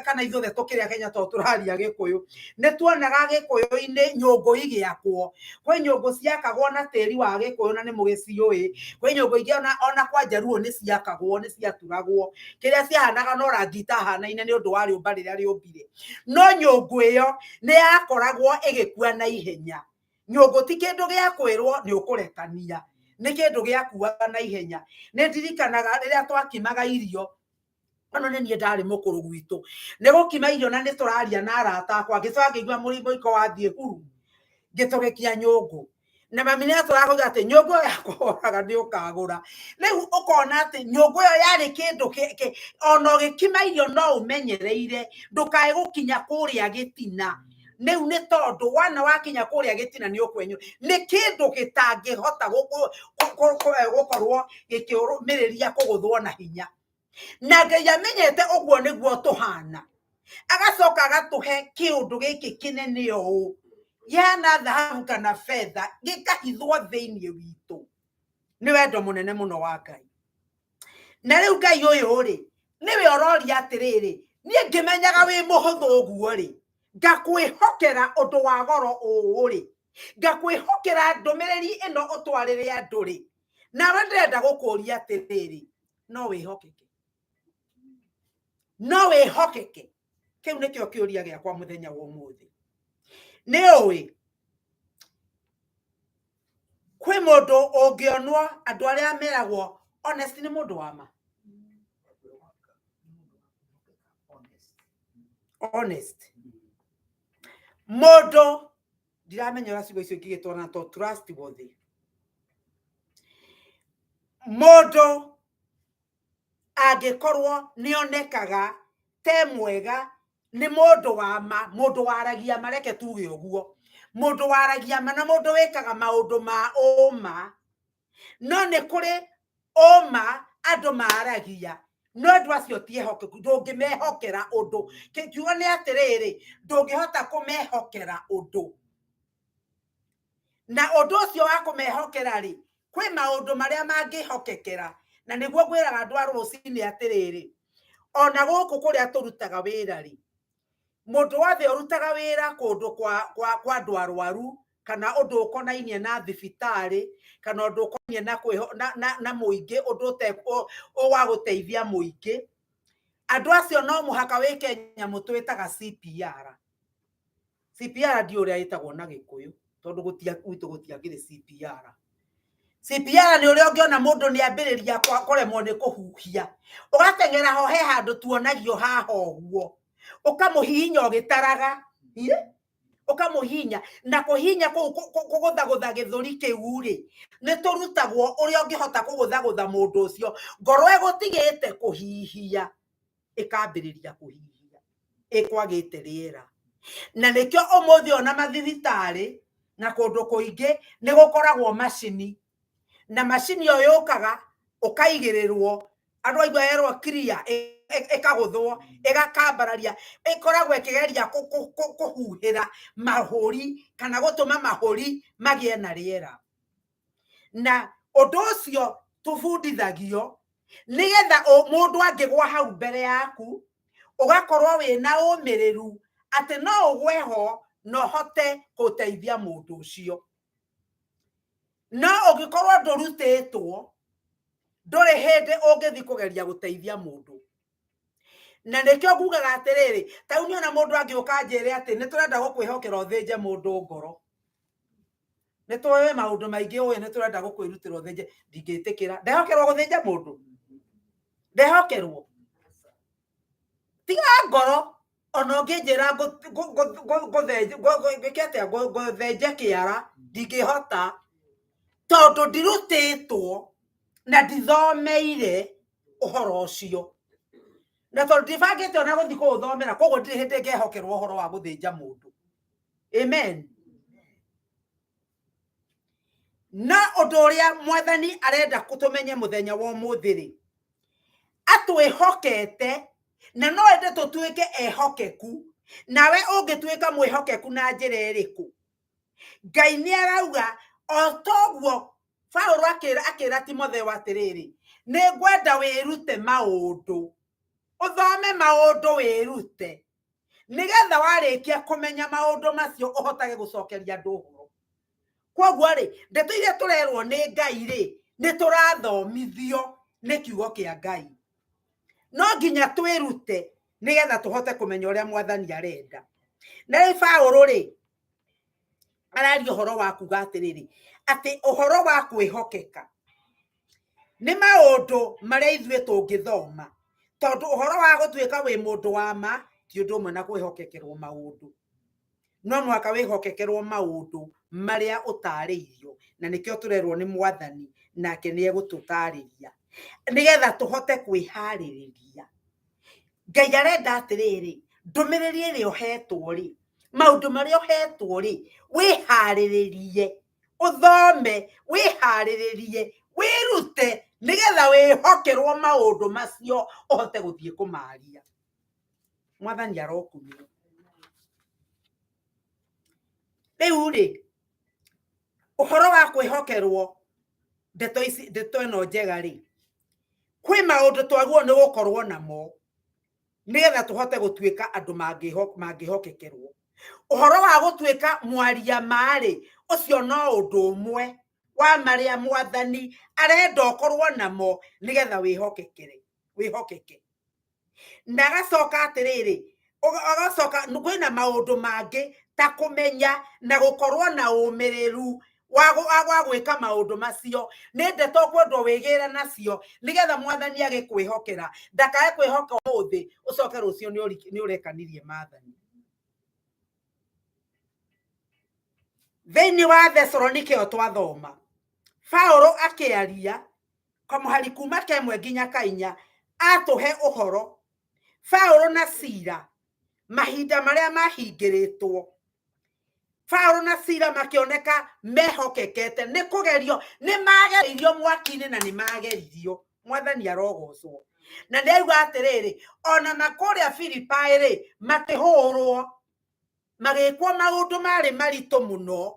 kana ithuothe tũkĩrĩ a Kenya tondũ tũraria Gĩkũyũ, nĩ tuonaga Gĩkũyũ-inĩ nyũngũ igĩakwo. Kwĩ nyũngũ ciakagwo na tĩri wa Gĩkũyũ na nĩ mũgĩciũĩ. Kwĩ nyũngũ ingĩ ona kwa Njaruo nĩ ciakagwo, nĩ ciaturagwo, kĩrĩa ciahanaga no rangi itahanaine nĩ ũndũ wa rĩũmba rĩrĩa rĩũmbire, no nyũngũ ĩyo nĩ yakoragwo ĩgĩkua na ihenya. Nyũngũ ti kĩndũ gĩa kwĩrwo nĩ ũkũrekania, nĩ kĩndũ gĩakuaga na ihenya. Nĩ ndirikanaga rĩrĩa twakimaga irio, ano nĩ niĩ ndarĩ mũkũrũ gwitũ, nĩ gũkima irio na nĩ tũraria na arata akwa, ngĩcoka ngĩigua mũiko wathiĩ huru, ngĩtũrĩkia nyũngũ, na mami nĩ atũraga atĩ nyũngũ ĩyo yakũhoraga nĩ ũkagũra. Rĩu ũkona atĩ nyũngũ ĩyo yarĩ kĩndũ ona ũgĩkima irio no ũmenyereire ndũkae gũkinya kũrĩa gĩtina. Rĩu nĩ tondũ wana wakinya kũrĩa gĩtina nĩ ũkwenyũ, nĩ kĩndũ gĩtangĩhota gũkorwo gĩkĩũmĩrĩria kũgũthwo na hinya. Na Ngai amenyete ũguo nĩguo tũhana, agacoka agatũhe kĩũndũ gĩkĩ kĩnene ũũ gĩhana thahabu kana betha, gĩkahithwo thĩinĩ witũ. Nĩ wendo mũnene mũno wa Ngai. Na rĩu Ngai ũyũ rĩ, nĩwe ũroria atĩrĩrĩ, niĩ ngĩmenyaga wĩ mũhũthũ ũguo rĩ, ngakwĩhokera ũndũ wa goro ũũ rĩ, ngakwĩhokera ndũmĩrĩri ĩno ũtwarĩre andũ rĩ, nawe ndĩrenda gũkũria atĩrĩrĩ, no wĩhokeke? No wĩhokeke? Kĩu nĩkĩo kĩũria gĩakwa mũthenya wa ũmũthĩ. Nĩ ũĩ kwĩ mũndũ ũngĩonwo, andũ arĩa meragwo honest, nĩ mũndũ wa ma, honest mũndũ, ndiramenya ũrĩa ciugo icio ingĩgĩtwarana to trustworthy, mũndũ angĩkorwo nĩ onekaga te mwega, nĩ mũndũ wa ma, mũndũ waragia ma, reke tuge ũguo, mũndũ waragia ma na mũndũ wĩkaga maũndũ ma ũma. No nĩ kũrĩ ũma andũ maragia, no andũ acio ti ehokeku, ndũngĩmehokera ũndũ. Kiugo nĩ atĩrĩrĩ, ndũngĩhota kũmehokera ũndũ. Na ũndũ ũcio wa kũmehokera rĩ, kwĩ maũndũ marĩa mangĩhokekera. Na nĩguo ngwĩraga andũ a rũcinĩ atĩrĩrĩ, ona gũkũ kũrĩa tũrutaga wĩra rĩ, mũndũ wothe ũrutaga wĩra kũndũ kwa andũ arwaru kana ũndũ ũkonainie na thibitarĩ kana ũndũ ũkonainie na na mũingĩ, ũndũ wa gũteithia mũingĩ, andũ acio no mũhaka wĩke nyamũ twĩtaga CPR. CPR ndiũ ũrĩa ĩtagwo na Gĩkũyũ, tondũ gũtia gwitũ gũtiakĩrĩ CPR. CPR nĩ ũrĩa ũngĩona mũndũ nĩ ambĩrĩria kũremwo nĩ kũhuhia, ũgateng'era ho he handũ tuonagio haha ũguo, ũkamũhihinya ũgĩtaraga, Ĩ? Ũkamũhihinya na kũhihinya kũu kũgũthagũtha gĩthũri kĩu rĩ, nĩ tũrutagwo ũrĩa ũngĩhota kũgũthagũtha mũndũ ũcio ngoro ĩgũtigĩte kũhihia ĩkambĩrĩria kũhihia ĩkwagĩte rĩera. Na nĩkĩo ũmũthĩ ona mathibitarĩ na kũndũ kũingĩ nĩ gũkoragwo macini, na macini ĩyo yũkaga ũkaigĩrĩrwo, andũ aigua yerwo clear, ĩkagũthwo, ĩgakambararia, ĩkoragwo ĩkĩgeria kũhuhĩra mahũri kana gũtũma mahũri magĩe na rĩera. Na ũndũ ũcio tũbundithagio nĩgetha mũndũ angĩgwa hau mbere yaku ũgakorwo wĩna ũmĩrĩru atĩ no ũgwe ho na ũhote gũteithia mũndũ ũcio. No ũngĩkorwo ndũrutĩtwo, ndũrĩ hĩndĩ ũngĩthiĩ kũgeria gũteithia mũndũ. Na nĩkĩo ngugaga atĩrĩrĩ, ta rĩu niĩ ona mũndũ angĩũka anjĩre atĩ nĩ tũrenda gũkwĩhokera ũthĩnje mũndũ ngoro, nĩ tũĩ maũndũ maingĩ ũĩ, nĩ tũrenda gũkwĩrutĩra ũthĩnje, ndingĩtĩkĩra. Ndehokerwo gũthĩnja mũndũ? Ndehokerwo? Tiga ngoro, ona ũngĩnjĩra ngwĩke atĩa, ngũthĩnje kĩara, ndingĩhota, tondũ ndirutĩtwo na ndithomeire ũhoro ũcio. Na tondũ ndibangĩte ona gũthiĩ kũũthomera, koguo ndirĩ hĩndĩ ngehokerwo ũhoro wa gũthĩnja mũndũ. Amen. Na ũndũ ũrĩa mwathani arenda tũmenye mũthenya wa ũmũthĩ rĩ, atwĩhokete na no ende tũtuĩke ehokeku. Nawe ũngĩtuĩka mwĩhokeku na njĩra ĩrĩkũ? Ngai nĩ arauga o toguo Paulo akĩra Timotheo atĩrĩrĩ, nĩ ngwenda wĩrute maũndũ, ũthome maũndũ wĩrute, nĩgetha warĩkia kũmenya maũndũ macio ũhotage gũcokeria andũ ũhoro. Koguo rĩ, ndeto iria tũrerwo nĩ Ngai rĩ, nĩ tũrathomithio nĩ kiugo kĩa Ngai. No nginya twĩrute nĩgetha tũhote kũmenya ũrĩa mwathani arenda. Na rĩu Paulo rĩ, araria ũhoro wa kuga atĩrĩrĩ, atĩ ũhoro wa kwĩhokeka nĩ maũndũ marĩa ithuĩ tũngĩthoma, tondũ ũhoro wa gũtuĩka wĩ mũndũ wa ma ti ũndũ ũmwe na kwĩhokekerwo maũndũ. No mũhaka wĩhokekerwo maũndũ marĩa ũtarĩirio, na nĩkĩo tũrerwo nĩ mwathani, nake nĩ egũtũtarĩria nĩgetha tũhote kwĩharĩrĩria. Ngai arenda atĩrĩrĩ, ndũmĩrĩri ĩrĩa ũhetwo rĩ, maũndũ marĩa ũhetwo rĩ, wĩharĩrĩrie, ũthome, wĩharĩrĩrie, wĩrute, nĩgetha wĩhokerwo maũndũ macio ũhote gũthiĩ kũmaria. Mwathani arokumio. Rĩu rĩ, ũhoro wa kwĩhokerwo ndeto ici, ndeto ĩno njega rĩ, kwĩ maũndũ twagĩrĩirwo nĩ gũkorwo namo nĩgetha tũhote gũtuĩka andũ mangĩhokekerwo. Ũhoro wa gũtuĩka mwaria ma rĩ, ũcio no ũndũ ũmwe wa marĩa mwathani arenda ũkorwo namo nĩgetha wĩhokekere, wĩhokeke. Na agacoka atĩrĩrĩ, agacoka kwĩna maũndũ mangĩ ta kũmenya na gũkorwo na ũmĩrĩru wa gwĩka maũndũ macio. Nĩ ndeto ũkwendwo wĩgĩre nacio nĩgetha mwathani agĩkwĩhokera, ndakae kwĩhoka ũmũthĩ ũcoke rũciũ nĩ ũrekanirie maathani. Thĩinĩ wa Thesalonike ĩyo twathoma, Paulo akĩaria kamũhari kuma kemwe nginya kainya, atũhe ũhoro Paulo na Sila mahinda marĩa mahingĩrĩtwo. Paulo na Sila makĩoneka mehokekete nĩ kũgerio, nĩ magereirio mwaki-inĩ na nĩ mageririo. Mwathani arogocwo. Na nĩ auga atĩrĩrĩ, ona makũrĩa Filipai rĩ, makĩhũrwo, magĩkwo maũndũ marĩ maritũ mũno.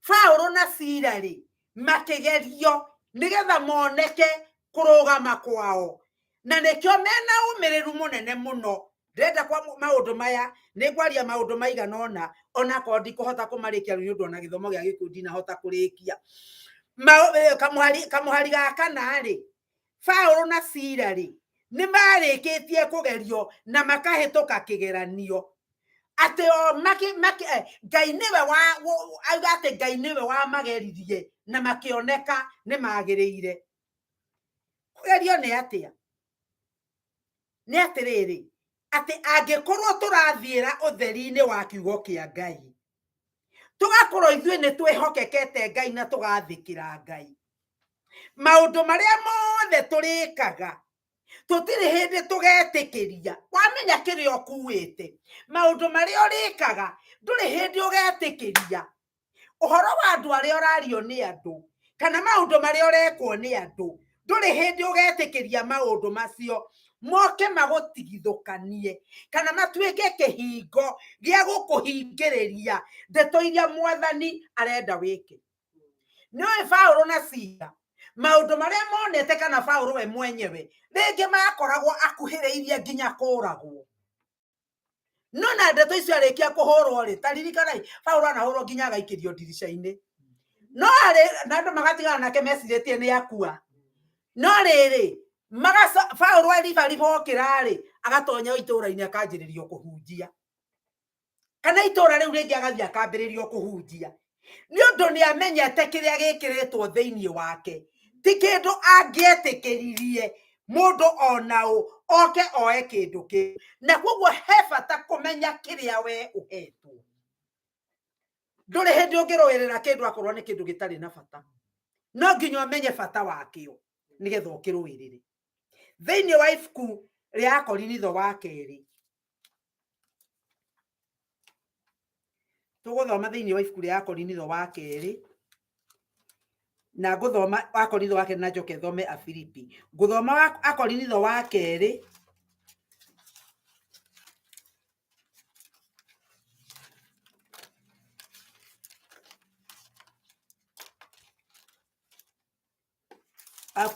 Paulo na Sila rĩ, makĩgerio nĩgetha moneke kũrũgama kwao, na nĩkĩo mena ũmĩrĩru mũnene mũno. Ndĩrenda kwa maũndũ maya, nĩ ngwaria maũndũ maigana ũna, onakorwo ndikũhota kũmarĩkia rĩu nĩ ũndũ ona gĩthomo gĩa gĩkuũ ndinahota kũrĩkia. Kamũhari ga kana rĩ, Paulo na Sila rĩ, nĩ marĩkĩtie kũgerio na makahĩtũka kĩgeranio. Atĩ o maki, maki, Ngai nĩwe wa auga atĩ Ngai nĩwe wamageririe na makĩoneka nĩ magĩrĩire. Kũgerio nĩ atĩa? Nĩ atĩrĩrĩ, atĩ angĩkorwo tũrathiĩra ũtheri-inĩ wa kiugo kĩa Ngai, tũgakorwo ithuĩ nĩ twĩhokekete Ngai na tũgathĩkĩra Ngai, maũndũ marĩa mothe tũrĩkaga tũtirĩ hĩndĩ tũgetĩkĩria. Wamenya kĩrĩa ũkuĩte, maũndũ marĩa ũrĩkaga ndũrĩ hĩndĩ ũgetĩkĩria ũhoro wa andũ arĩa ũrario nĩ andũ kana maũndũ marĩa ũrekwo nĩ andũ, ndũrĩ hĩndĩ ũgetĩkĩria maũndũ macio moke magũtigithũkanie kana matuĩke kĩhingo gĩa gũkũhingĩrĩria ndeto iria mwathani arenda wĩke. Nĩũĩ Paũlũ na Sila maũndũ marĩa monete, kana Paũlũ we mwenyewe rĩngĩ makoragwo akuhĩrĩirie nginya kũragwo. No na ndeto icio arĩkia kũhũrwo rĩ, ta ririkanai Paũlũ anahũrwo nginya agaikĩrio ndirica-inĩ, no arĩ na andũ magatigana nake mecirĩtie nĩ akua. No rĩrĩ, Paũlũ aribariba okĩra rĩ, agatonya itũũra-inĩ akanjĩrĩrio kũhunjia, kana itũũra rĩu rĩngĩ agathiĩ akambĩrĩrio kũhunjia, nĩ ũndũ nĩ amenyete kĩrĩa gĩkĩrĩtwo thĩinĩ wake ti kĩndũ angĩetĩkĩririe mũndũ ona ũ oke oe kĩndũ kĩu. Na koguo he bata kũmenya kĩrĩa we ũhetwo. Ndũrĩ hĩndĩ ũngĩrũĩrĩra kĩndũ akorwo nĩ kĩndũ gĩtarĩ na bata, no nginya ũmenye bata wakĩo nĩgetha ũkĩrũĩrĩre. Thĩinĩ wa ibuku rĩa Akorinitho wa kerĩ, tũgũthoma thĩinĩ wa ibuku rĩa Akorinitho wa kerĩ, na ngũthoma Akorinitho wa kerĩ na njoke thome Afilipi. Ngũthoma Akorinitho wa kerĩ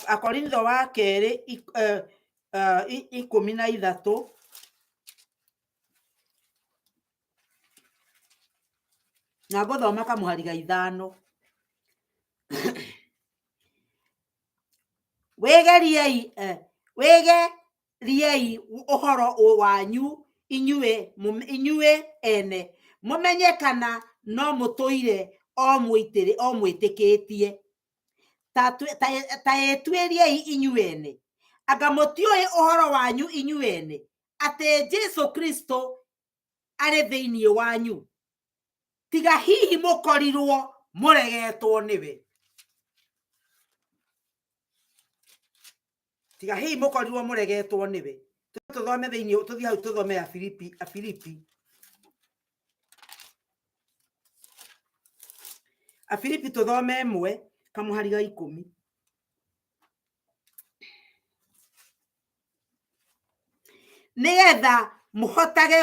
Akorintho wa kerĩ 13 na ngũthoma kamũhari ga 5. Wĩgeriei, wĩgeriei ũhoro wanyu inyuĩ ene, mũmenye kana no mũtũire o mwĩtĩkĩtie. Ta ĩtuĩriei inyuĩ ene, anga mũtiũĩ ũhoro wanyu inyuĩ ene atĩ Jesũ Kristo arĩ thĩinĩ wanyu, tiga hihi mũkorirwo mũregetwo nĩwe. Tiga hihi mũkorirwo mũregetwo nĩwe. Tũthome thĩinĩ, tũthiĩ hau tũthome Afilipi, Afilipi. Afilipi tũthome 1 kamũhari ga 10. Nĩgetha mũhotage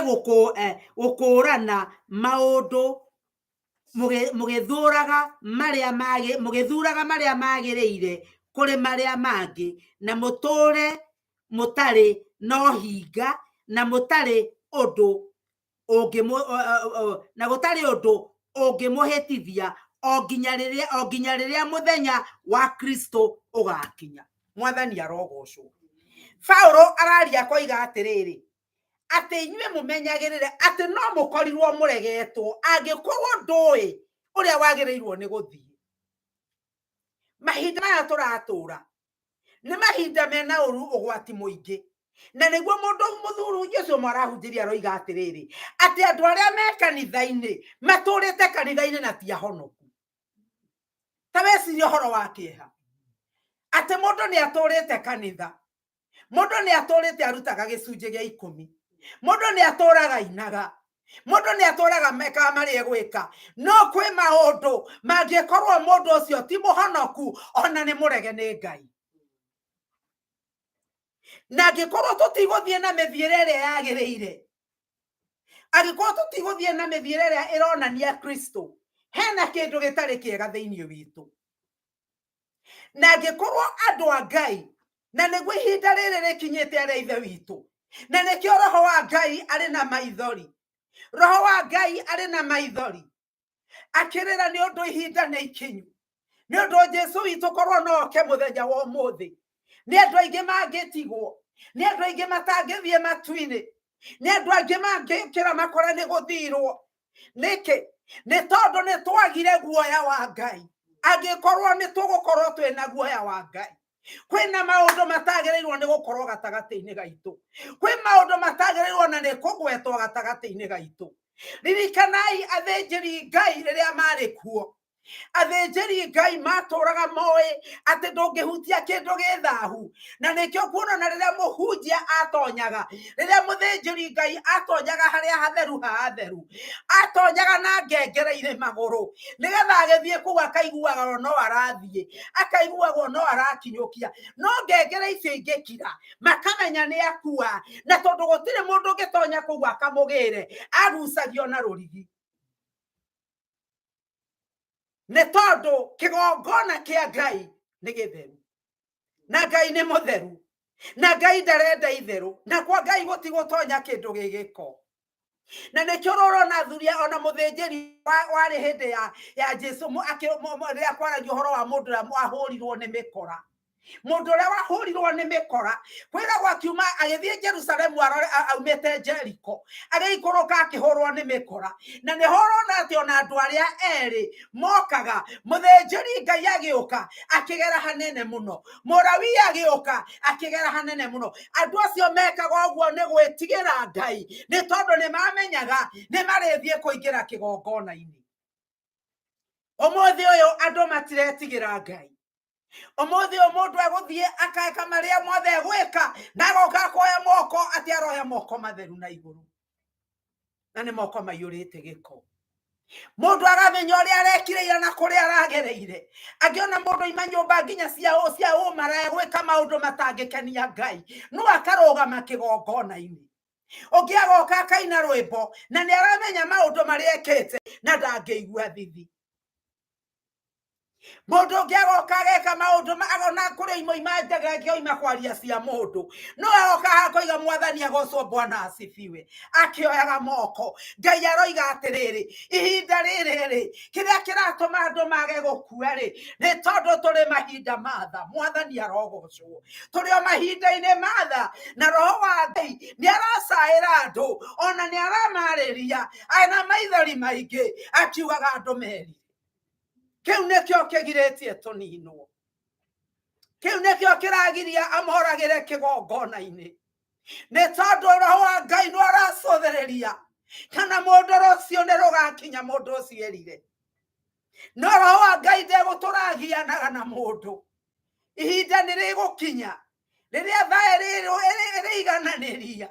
gũkũũrana maũndũ mũgĩthuraga marĩa mũgĩthuraga marĩa magĩrĩire kũrĩ marĩa mangĩ, na mũtũũre mũtarĩ na ũhinga, na mũtarĩ ũndũ na gũtarĩ ũndũ ũngĩmũhĩtithia o nginya rĩrĩa mũthenya wa Kristo ũgakinya. Mwathani arogocwo. Paulo araria akoiga atĩrĩrĩ, atĩ inyuĩ mũmenyagĩrĩre atĩ no mũkorirwo mũregetwo angĩkorwo ndũĩ ũrĩa wagĩrĩirwo nĩ gũthiĩ. Mahinda maya tũratũra nĩ mahinda mena ũru ũgwati mũingĩ, na nĩguo mũndũ mũthuri ũcio ũmwe arahunjĩria aroiga atĩrĩrĩ, atĩ andũ arĩa me kanitha-inĩ matũrĩte kanitha-inĩ na ti ahonoku. Ta wecirie ũhoro wa kĩeha, atĩ mũndũ nĩ atũrĩte kanitha, mũndũ nĩ atũrĩte arutaga gĩcunjĩ gĩa 10, mũndũ nĩ atũraga inaga, mũndũ nĩ atũraga mekaga marĩa egwĩka, no kwĩ maũndũ mangĩkorwo mũndũ ũcio ti mũhonoku ona nĩ mũrege nĩ Ngai. Na angĩkorwo tũtigũthiĩ na mĩthiĩre ĩrĩa yagĩrĩire, angĩkorwo tũtigũthiĩ na mĩthiĩre ĩrĩa ĩronania Kristo, hena kĩndũ gĩtarĩ kĩega thĩinĩ witũ. Na angĩkorwo andũ a Ngai, na nĩguo ihinda rĩrĩ rĩkinyĩte arĩa ithe witũ, na nĩkĩo roho wa Ngai arĩ na maithori, roho wa Ngai arĩ na maithori akĩrĩra nĩ ũndũ ihinda nĩ ikinyu, nĩ ũndũ Jesu witũ korwo no oke mũthenya wa ũmũthĩ, nĩ andũ aingĩ mangĩtigwo, nĩ andũ aingĩ matangĩthiĩ matu-inĩ. Nĩ andũ angĩ mangĩkĩra makore nĩ gũthirwo. Nĩkĩ? Nĩ tondũ nĩ twagire guoya wa Ngai. Angĩkorwo nĩ tũgũkorwo twĩna guoya wa Ngai, kwĩna maũndũ matagĩrĩirwo nĩ gũkorwo gatagatĩ-inĩ gaitũ, kwĩ maũndũ matagĩrĩirwo na nĩ kũgwetwo gatagatĩ-inĩ gaitũ. Ririkanai athĩnjĩri Ngai rĩrĩa marĩ kuo. Athĩnjĩri Ngai matũraga moĩ atĩ ndũngĩhutia kĩndũ gĩ thahu, na nĩkĩo kuona na rĩrĩa mũhunjia atonyaga, rĩrĩa mũthĩnjĩri Ngai atonyaga harĩa hatheru ha hatheru, atonyaga na ngengere irĩ magũrũ, nĩgetha agĩthiĩ kũu akaiguaga no arathiĩ, akaiguagwo no arakinyũkia, no ngengere icio ingĩkira makamenya nĩ akua, na tondũ gũtirĩ mũndũ ũngĩtonya kũu akamũgĩre, agucagio na rũrigi. Nĩ tondũ kĩgongona kĩa Ngai nĩ gĩtheru, na Ngai nĩ mũtheru, na Ngai ndarenda itherũ, na kwa Ngai gũtigũtonya kĩndũ gĩ gĩko. Na nĩkĩo ũrona athuri ona mũthĩnjĩri warĩ hĩndĩ ya Jesu rĩrĩa kwaragia ũhoro wa mũndũ ũrĩa wahũrirwo nĩ mĩkora, mũndũ ũrĩa wahũrirwo nĩ mĩkora, kwĩragwo akiuma agĩthiĩ Jerusalemu aumĩte Jeriko, agĩikũrũka akĩhũrwo nĩ mĩkora. Na nĩho ũrona atĩ ona andũ arĩa erĩ mokaga, mũthĩnjĩri Ngai agĩũka akĩgera hanene mũno, Mũlawi agĩũka akĩgera hanene mũno. Andũ acio mekaga ũguo nĩ gwĩtigĩra Ngai, nĩ tondũ nĩ mamenyaga nĩ marĩthiĩ kũingĩra kĩgongona-inĩ. Ũmũthĩ ũyũ andũ matiretigĩra Ngai. Ũmũthĩ ũyũ mũndũ egũthiĩ akeka marĩa mothe egwĩka, na agoka akoya moko atĩ aroya moko matheru na igũrũ, na nĩ moko maiyũrĩte gĩko. Mũndũ agamenya ũrĩa arekire ira na kũrĩa aragereire. Angĩona mũndũ aima nyũmba nginya cia ũmaraya gwĩka maũndũ matangĩkenia Ngai, no akarũgama kĩgongona-inĩ. Ũngĩ agoka akaina rwĩmbo na nĩ aramenya maũndũ marĩa ekĩte na ndangĩigua thithi. Mũndũ ũngĩ agoka ageka maũndũ agona kũrĩa imoima njaga akĩoima kwaria cia mũndũ, no agoka akoiga mwathani agocwo, Bwana asifiwe, akĩoyaga moko. Ngai aroiga atĩrĩrĩ, ihinda rĩrĩ rĩ, kĩrĩa kĩratũma andũ mage gũkua rĩ, nĩ tondũ tũrĩ mahinda ma tha. Mwathani arogocwo, tũrĩ o mahinda-inĩ ma tha, na roho wa Ngai nĩ aracaĩra andũ, ona nĩ aramarĩria ena maithori maingĩ, akiugaga andũ merire. Kĩu nĩkĩo kĩgirĩtie tũninwo, kĩu nĩkĩo kĩragiria amoragĩre kĩgongona-inĩ, nĩ tondũ roho wa Ngai nĩ aracũthĩrĩria kana mũndũ rũciũ nĩ rũgakinya mũndũ ũcio erire. No roho wa Ngai ndegũtũragianaga na mũndũ. Ihinda nĩ rĩgũkinya rĩrĩa thaa ĩrĩigananĩria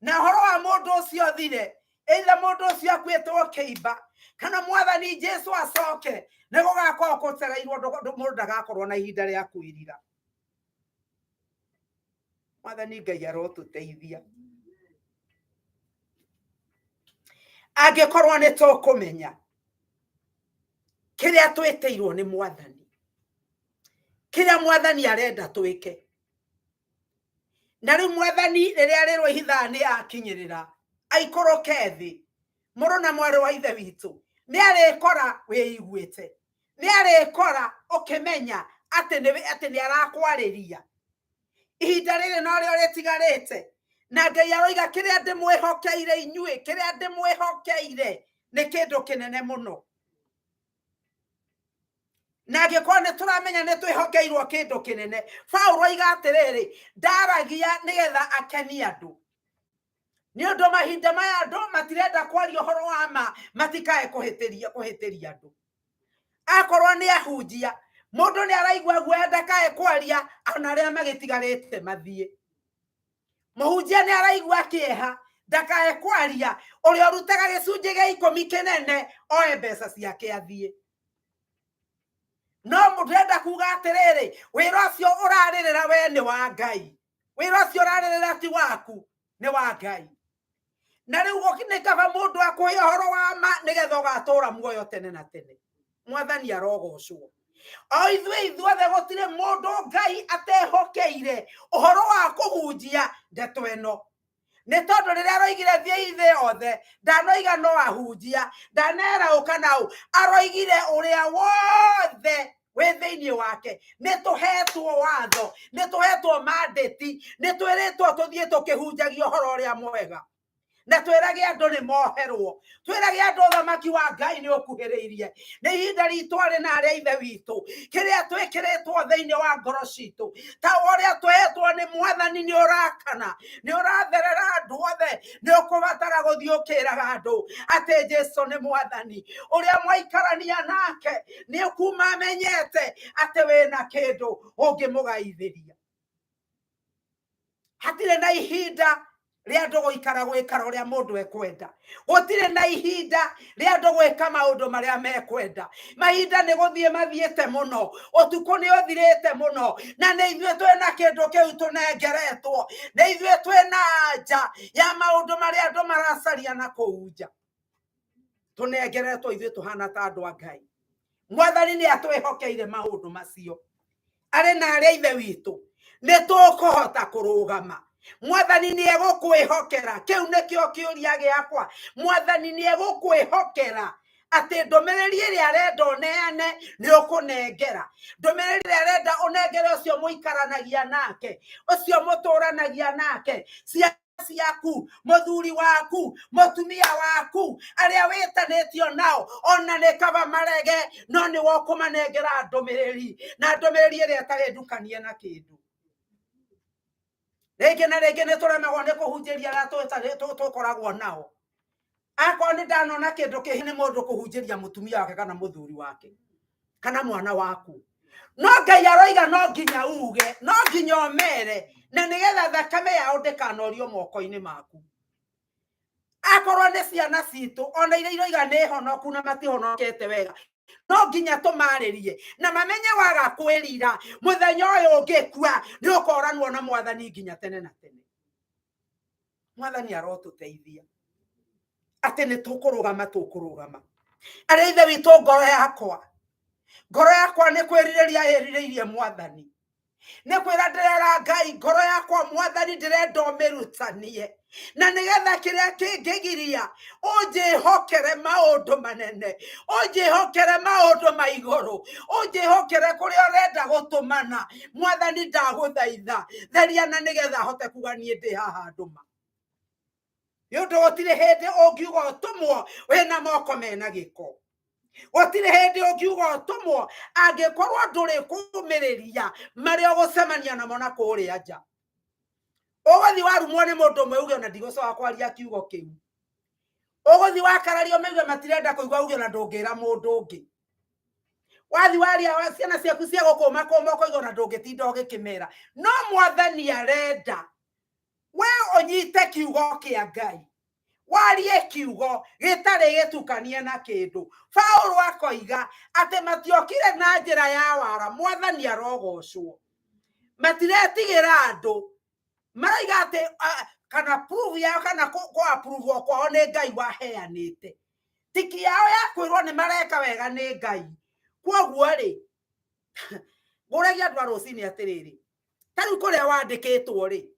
na ũhoro wa mũndũ ũcio thire, either mũndũ ũcio akuĩtwo kĩimba kana mwathani Jesu acoke, nĩ gũgakorwo gũcereirwo, mũndũ ndagakorwo na ihinda rĩa kwĩrira. Mwathani Ngai arotũteithia. Angĩkorwo nĩ tũkũmenya kĩrĩa twĩtĩirwo nĩ mwathani, kĩrĩa mwathani arenda twĩke, na rĩu mwathani rĩrĩa rĩrwo ithaa nĩ akinyĩrĩra aikũrũke thĩ, mũrũ na mwarĩ wa ithe witũ nĩ arĩkora wĩiguĩte, nĩ arĩkora ũkĩmenya atĩ nĩ arakwarĩria. Ihinda rĩrĩ norĩo rĩtigarĩte, na Ngai aroiga kĩrĩa ndĩmwĩhokeire inyuĩ, kĩrĩa ndĩmwĩhokeire nĩ kĩndũ kĩnene mũno. Na angĩkorwo nĩ tũramenya nĩ twĩhokeirwo kĩndũ kĩnene, Paũlũ oiga atĩrĩrĩ, ndaragia nĩgetha akenie andũ, nĩ ũndũ mahinda maya andũ matirenda kwaria ũhoro wa ma, matikae kũhĩtĩria andũ. Akorwo nĩ ahunjia, mũndũ nĩ araigua guoya ndakae kwaria, ona arĩa magĩtigarĩte mathiĩ. Mũhunjia nĩ araigua kĩeha ndakae kwaria, ũrĩa ũrutaga gĩcunjĩ gĩa ikũmi kĩnene oe mbeca ciake athiĩ. No ndĩrenda kuga atĩrĩrĩ, wĩra ũcio ũrarĩrĩra we nĩ wa Ngai, wĩra ũcio ũrarĩrĩra ti waku, nĩ wa Ngai. Na rĩu nĩ kaba mũndũ akũhe ũhoro wa ma nĩgetha ũgatũra muoyo tene na tene. Mwathani arogocwo. O ithuĩ ithuothe gũtirĩ mũndũ Ngai atehokeire ũhoro wa kũhunjia ndeto ĩno, nĩ tondũ rĩrĩa aroigire thiĩi thĩ yothe, ndanoiga no ahunjia, ndanera ũ kana ũ, aroigire ũrĩa wothe Wĩ thĩinĩ wake. Nĩ tũhetwo watho, nĩ tũhetwo mandĩti, nĩ twĩrĩtwo tũthiĩ tũkĩhunjagia ũhoro ũrĩa mwega, na twĩrage andũ nĩ moherwo, twĩrage andũ ũthamaki wa Ngai nĩ ũkuhĩrĩirie. Nĩ ihinda ritũ arĩ na arĩa ithe witũ, kĩrĩa twĩkĩrĩtwo thĩinĩ wa ngoro citũ, ta ũrĩa tũhetwo nĩ Mwathani, nĩ ũrakana, nĩ ũratherera andũ othe. Nĩ ũkũbatara gũthiĩ ũkĩraga andũ atĩ Jesu nĩ Mwathani. Ũrĩa mwaikarania nake nĩ ũkuma amenyete atĩ wĩna kĩndũ ũngĩmũgaithĩria. Hatirĩ na ihinda rĩa andũ gũikara gwĩkara ũrĩa mũndũ ekwenda. Gũtirĩ na ihinda rĩa andũ gwĩka maũndũ marĩa mekwenda. Mahinda nĩ gũthiĩ mathiĩte mũno, ũtukũ nĩ ũthirĩte mũno, na nĩ ithuĩ twĩna kĩndũ kĩu tũnengeretwo, nĩ ithuĩ twĩna anja ya maũndũ marĩa andũ maracaria na kũu nja. Tũnengeretwo ithuĩ tũhana ta andũ a Ngai. Mwathani nĩ atwĩhokeire maũndũ macio. Arĩ na arĩa ithe witũ, nĩ tũkũhota kũrũgama? Mwathani nĩ egũkwĩhokera? Kĩu nĩkĩo kĩũria gĩakwa. Mwathani nĩ egũkwĩhokera atĩ ndũmĩrĩri ĩrĩa arenda ũneane nĩ ũkũnengera, ndũmĩrĩri ĩrĩa arenda ũnengere ũcio mũikaranagia nake, ũcio mũtũranagia nake, ciana ciaku, mũthuri waku, mũtumia waku, arĩa wĩtanĩtio nao, ona nĩ kaba marege, no nĩ wokũmanengera ndũmĩrĩri, na ndũmĩrĩri ĩrĩa ĩtarĩ ndukanie na kĩndũ. Rĩngĩ na rĩngĩ nĩ tũremagwo nĩ kũhunjĩria arĩa tũkoragwo nao. Akorwo nĩ ndanona kĩndũ kĩhi nĩ mũndũ kũhunjĩria mũtumia wake kana mũthuri wake kana mwana waku, no Ngai aroiga no nginya uge, no nginya ũmere, na nĩgetha thakame yao ndĩkanorio moko-inĩ maku. Akorwo nĩ ciana citũ, ona iria iroiga nĩ honoku na matihonokete wega, no nginya tũmarĩrie na mamenye waga kwĩrira, mũthenya ũyũ ũngĩkua nĩ ũkoranwo na Mwathani nginya tene na tene. Mwathani arotũteithia atĩ nĩ tũkũrũgama, tũkũrũgama. Arĩa ithe witũ, ngoro yakwa nĩ kwĩrirĩria ĩrirĩirie Mwathani. Nĩ kwĩra ndĩrera Ngai ngoro yakwa, Mwathani, ndĩrenda ũmĩrutanie, na nĩgetha kĩrĩa kĩngĩgiria ũnjĩhokere maũndũ manene, ũnjĩhokere maũndũ ma igũrũ, ũnjĩhokere kũrĩa ũrenda gũtũmana. Mwathani, ndagũthaitha, theria na nĩgetha hote kuga niĩ ndĩ haha, ndũma. Nĩ ũndũ gũtirĩ hĩndĩ ũngiuga ũtũmwo wĩna moko mena gĩko. Gũtirĩ hĩndĩ ũngiuga ũtũmwo angĩkorwo ndũrĩ kũmĩrĩria marĩa ũgũcemania namo na kũrĩa nja. Ũgũthiĩ warumwo nĩ mũndũ ũmwe, uge ona ndigũcoka kwaria kiugo kĩu. Ũgũthiĩ wakarario, maigue matirenda kũigua, uge ona ndũngĩra mũndũ ũngĩ. Wathi waria ciana ciaku cia gũkũma kũma, ũkoiga ona ndũngĩtinda ũgĩkĩmera. No Mwathani arenda we ũnyite kiugo kĩa Ngai, warie kiugo gĩtarĩ gĩtukanie na kĩndũ. Paulo akoiga atĩ matiokire na njĩra ya wara. Mwathani arogocwo. Matiretigĩra andũ, maraiga atĩ kana proof yao kana kũ approve kwao nĩ Ngai waheanĩte tiki yao ya kwĩrwo nĩ mareka wega nĩ Ngai. Kwoguo rĩ, ngũragia andũ a rũcinĩ atĩrĩrĩ, ta rĩu kũrĩa wandĩkĩtwo rĩ,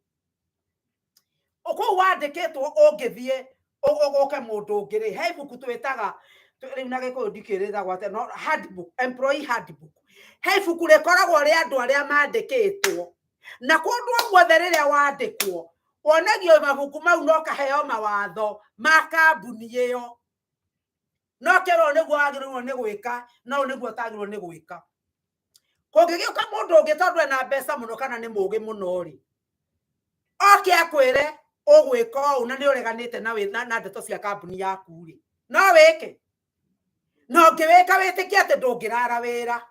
kũu wandĩkĩtwo ũngĩthiĩ ũgũke mũndũ ũngĩ rĩ, he ibuku twĩtaga rĩu na Gĩkũyũ ndikĩrĩtagwo atĩa, no handbook, employee handbook. He ibuku rĩkoragwo rĩa andũ arĩa mandĩkĩtwo, na kũndũ o guothe rĩrĩa wandĩkwo wonagio mabuku mau na ũkaheo mawatho ma kambuni ĩyo, no kerwo nĩguo wagĩrĩirwo nĩ gwĩka, no nĩguo ũtagĩrĩirwo nĩ gwĩka. Kũngĩgĩũka mũndũ ũngĩ tondũ ena mbeca mũno kana nĩ mũgĩ mũno rĩ, oke akwĩre ũgwĩka ũũ na nĩ ũreganĩte na ndeto cia kambuni yaku rĩ, no wĩke? Na ũngĩwĩka, wĩtĩkie atĩ ndũngĩrara wĩra,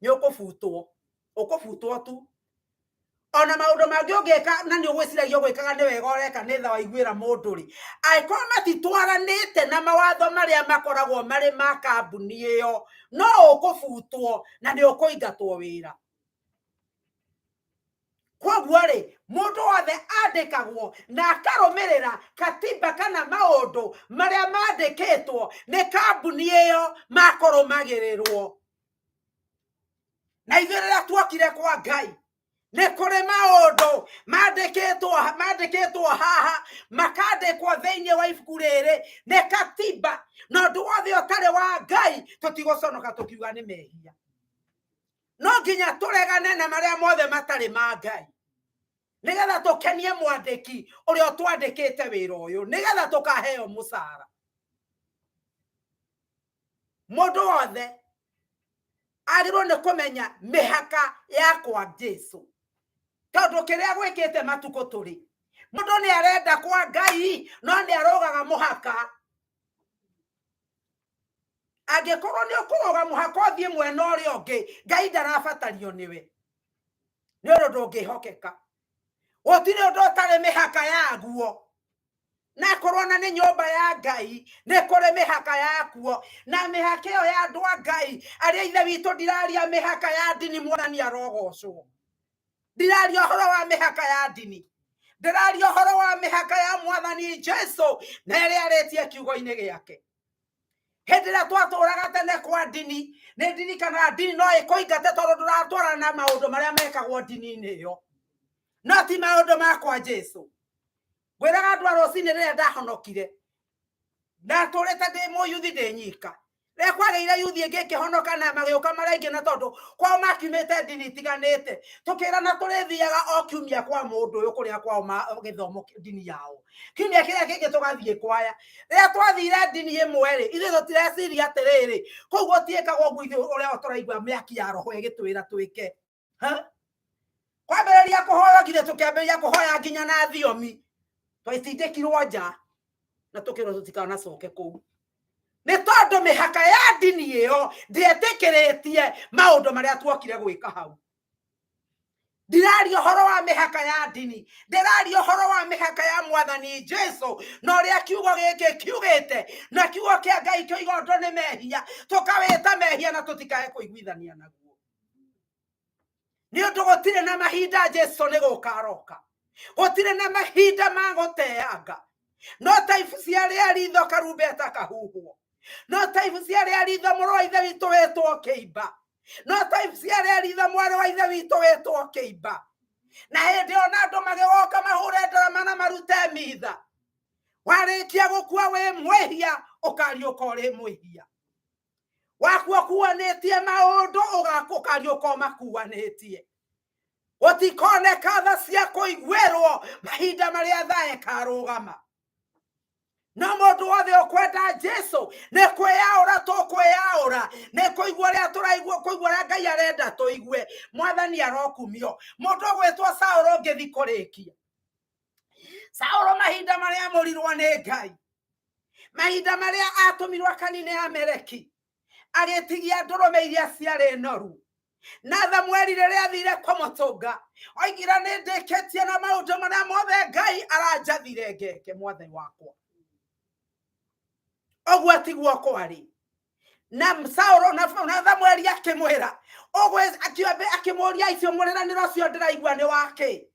nĩ ũkũbutwo, ũkũbutwo tu. Ona maũndũ mangĩ ũngĩka na nĩ ũgwĩciragia ũgwĩkaga nĩ wega ũreka, nĩ tha waiguĩra mũndũ rĩ, angĩkorwo matitwaranĩte na mawatho marĩa makoragwo marĩ ma kambuni ĩyo, no ũkũbutwo na nĩ ũkũingatwo wĩra. Koguo rĩ, mũndũ wothe andĩkagwo na akarũmĩrĩra katiba kana maũndũ marĩa mandĩkĩtwo nĩ kambuni ĩyo makũrũmagĩrĩrwo. Na ithuĩ rĩrĩa tuokire kwa Ngai, nĩ kũrĩ maũndũ mandĩkĩtwo haha, makandĩkwo thĩinĩ wa ibuku rĩrĩ nĩ katiba, na ũndũ wothe ũtarĩ wa Ngai tũtigũconoka tũkiuga nĩ mehia. No nginya tũregane na marĩa mothe matarĩ ma Ngai, nĩgetha tũkenie mwandĩki ũrĩa ũtwandĩkĩte wĩra ũyũ, nĩgetha tũkaheo mũcara. Mũndũ wothe agĩrĩirwo nĩ kũmenya mĩhaka ya kwa Jesu, tondũ kĩrĩa gwĩkĩte matukũ tũrĩ, mũndũ nĩ arenda kwa Ngai no nĩ arũgaga mũhaka. Angĩkorwo nĩ ũkũrũga mũhaka ũthiĩ mwena ũrĩa ũngĩ, Ngai ndarabatario nĩwe, nĩ ũndũ ndũngĩhokeka. Gũtirĩ ũndũ ũtarĩ mĩhaka yaguo, na akorwo na nĩ nyũmba ya Ngai nĩ kũrĩ mĩhaka yakuo, na mĩhaka ĩyo ya andũ a Ngai arĩa ithe witũ, ndiraria mĩhaka ya ndini, Mwathani arogocwo. Ndiraria ũhoro wa mĩhaka ya ndini, ndĩraria ũhoro wa mĩhaka ya Mwathani Jesu na ĩrĩa arĩtie kiugo-inĩ gĩake. Hĩndĩ ĩrĩa twatũraga tene kwa ndini, nĩ ndirikanaga ndini no ĩkũingate tondũ ndũratwarana na maũndũ marĩa mekagwo ndini-inĩ ĩyo, no ti maũndũ ma kwa Jesu. Ngwĩraga andũ a rũcinĩ, rĩrĩa ndahonokire ndatũrĩte ndĩ mũyuthi ndĩ nyika. Rĩrĩa kwagĩire yuthi ĩngĩ ĩkĩhonoka na magĩũka marĩa aingĩ, na tondũ kwao makiumĩte ndini itiganĩte, tũkĩrana tũrĩthiaga o kiumia kwa mũndũ ũyũ kũrĩa kwao gĩthomo ndini yao, kiumia kĩrĩa kĩngĩ tũgathiĩ kwaya. Rĩrĩa twathire ndini ĩmwe rĩ, ithuĩ tũtireciria atĩrĩrĩ, kũu gũtiĩkagwo ũguo ithuĩ ũrĩa tũraigua mĩaki ya roho ĩgĩtwĩra twĩke. Ha? Kwambĩrĩria kũhoya nginya tũkĩambĩrĩria kũhoya nginya na thiomi, twatindĩkirwo nja na tũkĩrwo tũtikanacoke kũu, nĩ tondũ mĩhaka ya ndini ĩyo ndĩetĩkĩrĩtie maũndũ marĩa tuokire gwĩka hau. Ndiraria ũhoro wa mĩhaka ya ndini, ndĩraria ũhoro wa mĩhaka ya Mwathani Jesu na ũrĩa kiugo gĩkĩ kiugĩte, na kiugo kĩa Ngai kĩoiga ũndũ nĩ mehia, tũkawĩta mehia na tũtikae kũiguithania naguo, nĩ ũndũ gũtirĩ na mahinda. Jesu nĩ gũka aroka, gũtirĩ na mahinda ma gũteanga. No taibu cia rĩa ritho karumbeta kahuhwo, no taibu cia rĩa ritho mũrũ wa ithe witũ wĩtwo kĩimba, no taibu cia rĩa ritho mwarĩ wa ithe witũ wĩtwo kĩimba. Na hĩndĩ ĩyo na andũ magĩgoka mahũre ndarama na marute mitha, warĩkia gũkua wĩ mwĩhia, ũkariũka ũrĩ mwĩhia. Wakua ũkuanĩtie maũndũ, ũkariũka ũmakuanĩtie. Gũtikoneka tha cia kũiguĩrwo mahinda marĩa tha ĩkarũgama. No mũndũ wothe ũkwenda Jesu nĩ kwĩyaũra, tũkwĩyaũra nĩ kũigua ũrĩa tũraigua, kũigua ũrĩa Ngai arenda tũigue. Mwathani arokumio. Mũndũ ũgwĩtwo Saũlũ, ngĩthi kũrĩkia, Saũlũ mahinda marĩa amũrirwo nĩ Ngai, mahinda marĩa atũmirwo akanine Ameleki, agĩtigia ndũrũme iria ciarĩ noru, na Thamueli rĩrĩa athire kũmũtũnga oigira, nĩ ndĩkĩtie na maũndũ marĩa mothe Ngai aranjathire ngeke, mwathani wakwa. Ũguo tiguo kwarĩ na Saũlũ, na Thamueli akĩmwĩra akĩmũria, icio mũrĩranĩro ũcio ndĩraigua nĩ wakĩ?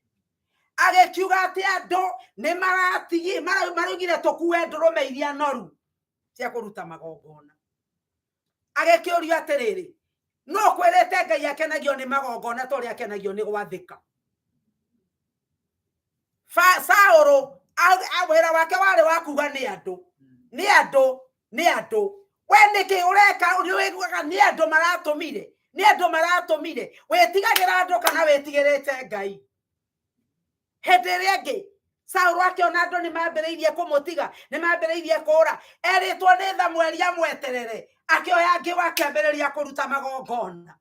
Agĩkiuga atĩ andũ nĩ maratigi maraugire tũkue ndũrũme iria noru cia kũruta magongona. Agĩkĩũrio atĩrĩrĩ, no kwĩrĩte Ngai akenagio nĩ magongona ta ũrĩa akenagio nĩ gwathĩka? Saũlũ wĩra wake warĩ wa kuga nĩ andũ, nĩ andũ, nĩ andũ. We nĩkĩ ũreka? Nĩ wĩiguaga nĩ andũ maratũmire, nĩ andũ maratũmire. Wĩtigagĩra andũ kana wĩtigĩrĩte Ngai? Hĩndĩ ĩrĩa ĩngĩ Saũlũ akĩona andũ nĩ mambĩrĩirie kũmũtiga, nĩ mambĩrĩirie kũũra, erĩtwo nĩ Thamueli amweterere, akĩoya ngĩwa akĩambĩrĩria kũruta magongona.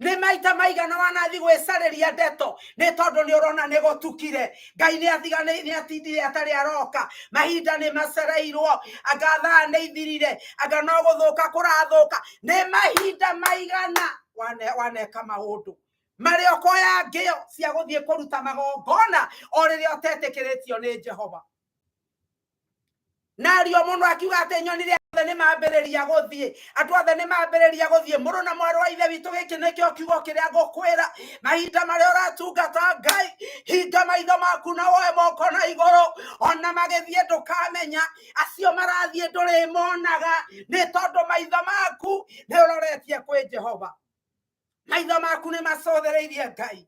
Nĩ maita maigana wanathi gwĩcarĩria ndeto nĩ tondũ nĩ ũrona nĩ gũtukire, Ngai nĩ atiga, nĩ atindire atarĩ aroka, mahinda nĩ macereirwo, anga thaa nĩ ithirire, anga no gũthũka kũrathũka. Nĩ mahinda maigana waneka maũndũ marĩa ũkoya ngĩo cia gũthiĩ kũruta magongona o rĩrĩa ũtetĩkĩrĩtio nĩ Jehova? Nario mũno akiuga atĩ nyonire othe nĩ mambĩrĩria gũthiĩ, andũ othe nĩ mambĩrĩria gũthiĩ. Mũrũ na mwarĩ wa ithe witũ, gĩkĩ nĩkĩo kiugo kĩrĩa ngũkwĩra. Mahinda marĩa ũratungata Ngai, hinga maitho maku na woe moko na igũrũ. Ona magĩthiĩ ndũkamenya acio marathiĩ, ndũrĩmonaga, nĩ tondũ maitho maku nĩ ũroretie kwĩ Jehova, maitho maku nĩ macũthĩrĩirie Ngai.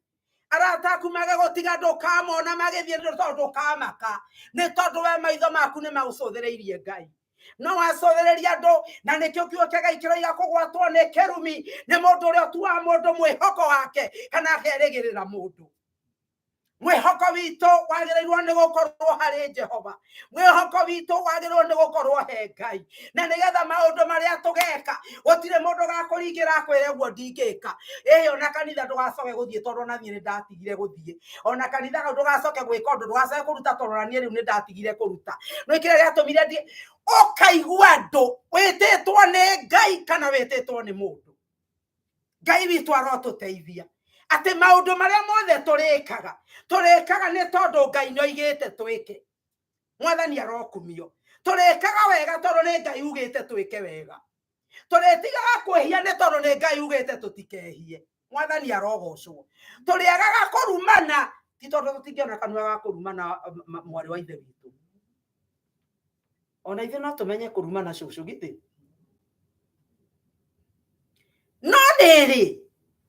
Arata aku magĩgũtiga ndũkamona magĩthiĩ, nĩ tondũ ndũkamaka, nĩ tondũ we maitho maku nĩ magũcũthĩrĩirie Ngai. No wacũthĩrĩria andũ, na nĩkĩo kiugo kĩa Ngai kĩroiga kũgwatwo nĩ kĩrumi nĩ mũndũ ũrĩa ũtuaga mũndũ mwĩhoko wake kana akerĩgĩrĩra mũndũ. Mwĩhoko witũ wagĩrĩirwo nĩ gũkorwo harĩ Jehova, mwĩhoko witũ wagĩrĩirwo nĩ gũkorwo he Ngai, na nĩgetha maũndũ marĩa tũgeka gũtirĩ mũndũ ũgakũringĩra akwĩre ũguo ndingĩka. Ĩĩ ona kanitha ndũgacoke gũthiĩ tondũ ona niĩ nĩ ndatigire gũthiĩ, ona kanitha kau ndũgacoke gwĩka ũndũ, ndũgacoke kũruta tondũ ona niĩ rĩu nĩ ndatigire kũruta. Nĩ kĩrĩa gĩatũmire ndiĩ ũkaigua andũ wĩtĩtwo nĩ Ngai kana wĩtĩtwo nĩ mũndũ. Ngai witũ arotũteithia atĩ maũndũ marĩa mothe tũrĩkaga tũrĩkaga nĩ tondũ Ngai nĩ oigĩte twĩke. Mwathani arokumio. Tũrĩkaga wega tondũ nĩ Ngai ugĩte twĩke wega. Tũrĩtigaga kwĩhia nĩ tondũ nĩ Ngai ugĩte tũtikehie. Mwathani arogocwo. Tũrĩagaga kũrumana ti tondũ tũtingĩona kanua ga kũrumana mwarĩ wa ithe witũ. Ona ithuĩ no tũmenye kũrumana cũcũ githĩ? No rĩrĩ,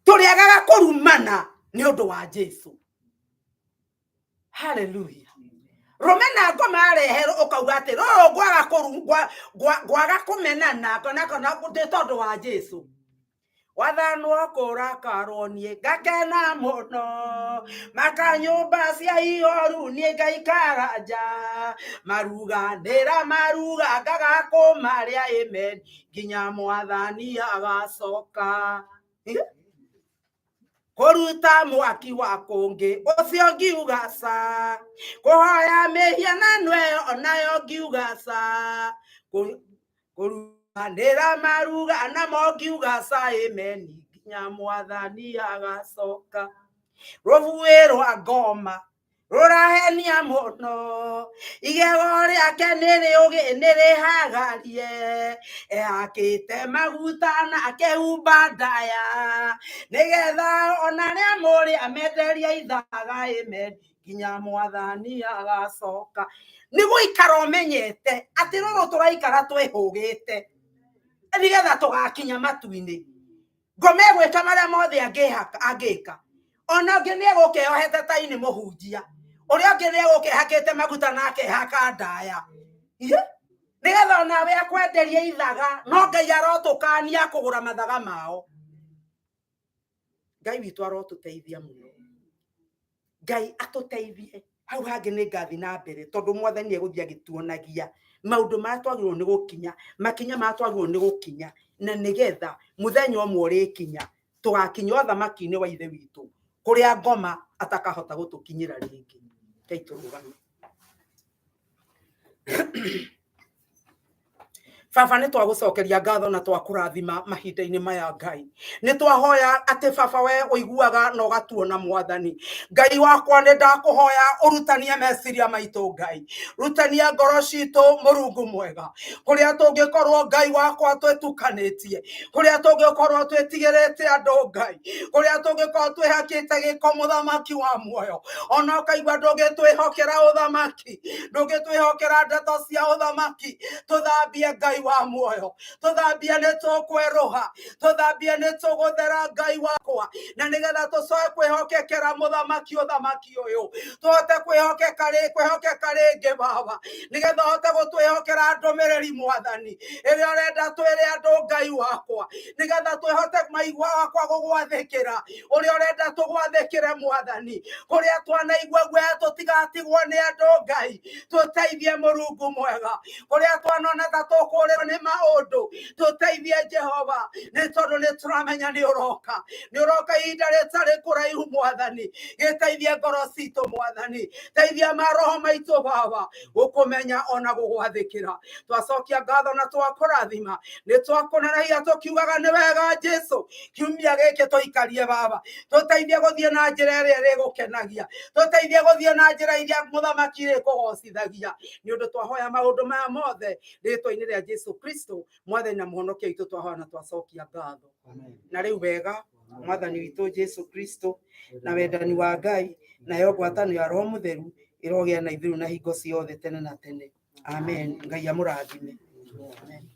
tũrĩagaga kũrumana nĩ ũndũ wa Jesu. Haleluya. Rũmena ngoma areherwo ũkauga atĩ rũrũ ngwaga ngwaga kũmenana kana kana nĩ tondũ wa Jesu. Wathanwo kũrakarwo niĩ ngakena mũno, makanyũmba cia ihoru niĩ ngaikara nja, maruganĩra maruga ngaga kũmarĩa amen nginya mwathani agacoka. Kũruta mwaki wa kũngĩ ũcio ngiuga ca, kũhoya mĩhianano ĩyo onayo ngiuga ca, kũruganĩra maruga namo ngiuga ca amen nginya mwathani agacoka. Rũbuĩ rwa ngoma rũrahenia mũno, igego rĩake nĩ rĩũgĩ nĩ rĩhagarie, ehakĩte maguta na akehumba ndaya, nĩgetha ona arĩa mũrĩ amenderie ithaga amen nginya mwathani agacoka. Nĩ gũikara ũmenyete atĩ rũrũ tũraikara twĩhũgĩte nĩgetha tũgakinya matu-inĩ. Ngoma ĩgwĩka marĩa mothe angĩka. Ona ũngĩ nĩ egũka eyohete tai nĩ mũhunjia, ũrĩa ũngĩ nĩ egũka ehakĩte maguta na akehaka ndaya, nĩgetha onawe akwenderie ithaga. No Ngai arotũkania kũgũra mathaga mao. Ngai witũ arotũteithia mũno. Ngai atũteithie. Hau hangĩ nĩ ngathi na mbere tondũ mwathani egũthiĩ agĩtuonagia maũndũ marĩa twagĩrĩirwo nĩ gũkinya, makinya marĩa twagĩrĩirwo nĩ gũkinya, na nĩgetha mũthenya ũmwe ũrĩkinya tũgakinya ũthamaki-inĩ wa ithe witũ kũrĩa ngoma atakahota gũtũkinyĩra rĩngĩ. Ngai tũrũgame. Baba, nĩ twagũcokeria ngatho na twakũrathima mahinda-inĩ maya Ngai. Nĩ twahoya atĩ baba we ũiguaga na ũgatuona mwathani. Ngai wakwa nĩ ndakũhoya ũrutanie meciria maitũ Ngai. Rutania ngoro citũ Mũrungu mwega. Kũrĩa tũngĩkorwo Ngai wakwa twĩtukanĩtie. Kũrĩa tũngĩkorwo twĩtigĩrĩte andũ Ngai. Kũrĩa tũngĩkorwo twĩhakĩte gĩko mũthamaki wa muoyo. Ona ũkaigua ndũngĩtwĩhokera ũthamaki. Ndũngĩtwĩhokera ndeto cia ũthamaki. Tũthambie Ngai wa muoyo, tũthambie nĩ tũkwerũha, tũthambie nĩ tũgũthera Ngai wakwa, na nĩgetha tũcoke kwĩhokekera mũthamaki ũthamaki ũyũ, tũhote kwĩhokeka kwĩhokeka rĩngĩ Baba, nĩgetha ũhote gũtwĩhokera ndũmĩrĩri mwathani ĩrĩa ũrenda twĩre andũ Ngai wakwa, nĩgetha twĩhote maigua wakwa gũgwathĩkĩra ũrĩa ũrenda tũgwathĩkĩre mwathani, kũrĩa twanaigua guoya tũtigatigwo nĩ andũ Ngai, tũteithie Mũrungu mwega, kũrĩa twanona ta tũkũrĩrwo nĩ maũndũ, tũteithie Jehova, nĩ tondũ nĩ tũramenya nĩ ũroka, nĩ ũroka ihinda rĩtarĩ kũraihu mwathani. Gĩteithie ngoro citũ mwathani, teithia maroho maitũ Baba gũkũmenya ona gũgwathĩkĩra. Twacokia ngatho na twakũrathima, nĩ twakũnenehagia tũkiugaga nĩ wega Jesu. Kiumia gĩkĩ tũikarie Baba, tũteithie gũthiĩ na njĩra ĩrĩa ĩrĩgũkenagia, tũteithie gũthiĩ na njĩra iria mũthamaki ĩrĩkũgocithagia, nĩ ũndũ twahoya maũndũ maya mothe rĩtwa-inĩ rĩa Jesu Kristo mwathani na mũhonokia witũ, twahoya na twacokia ngatho. Na rĩu wega mwathani witũ Jesu Kristo na wendani wa Ngai nayo ngwatanĩro ya Roho Mũtheru ĩrogĩa na ithuĩ na hingo ciothe tene na tene. Amen. Ngai amũrathime. Amen.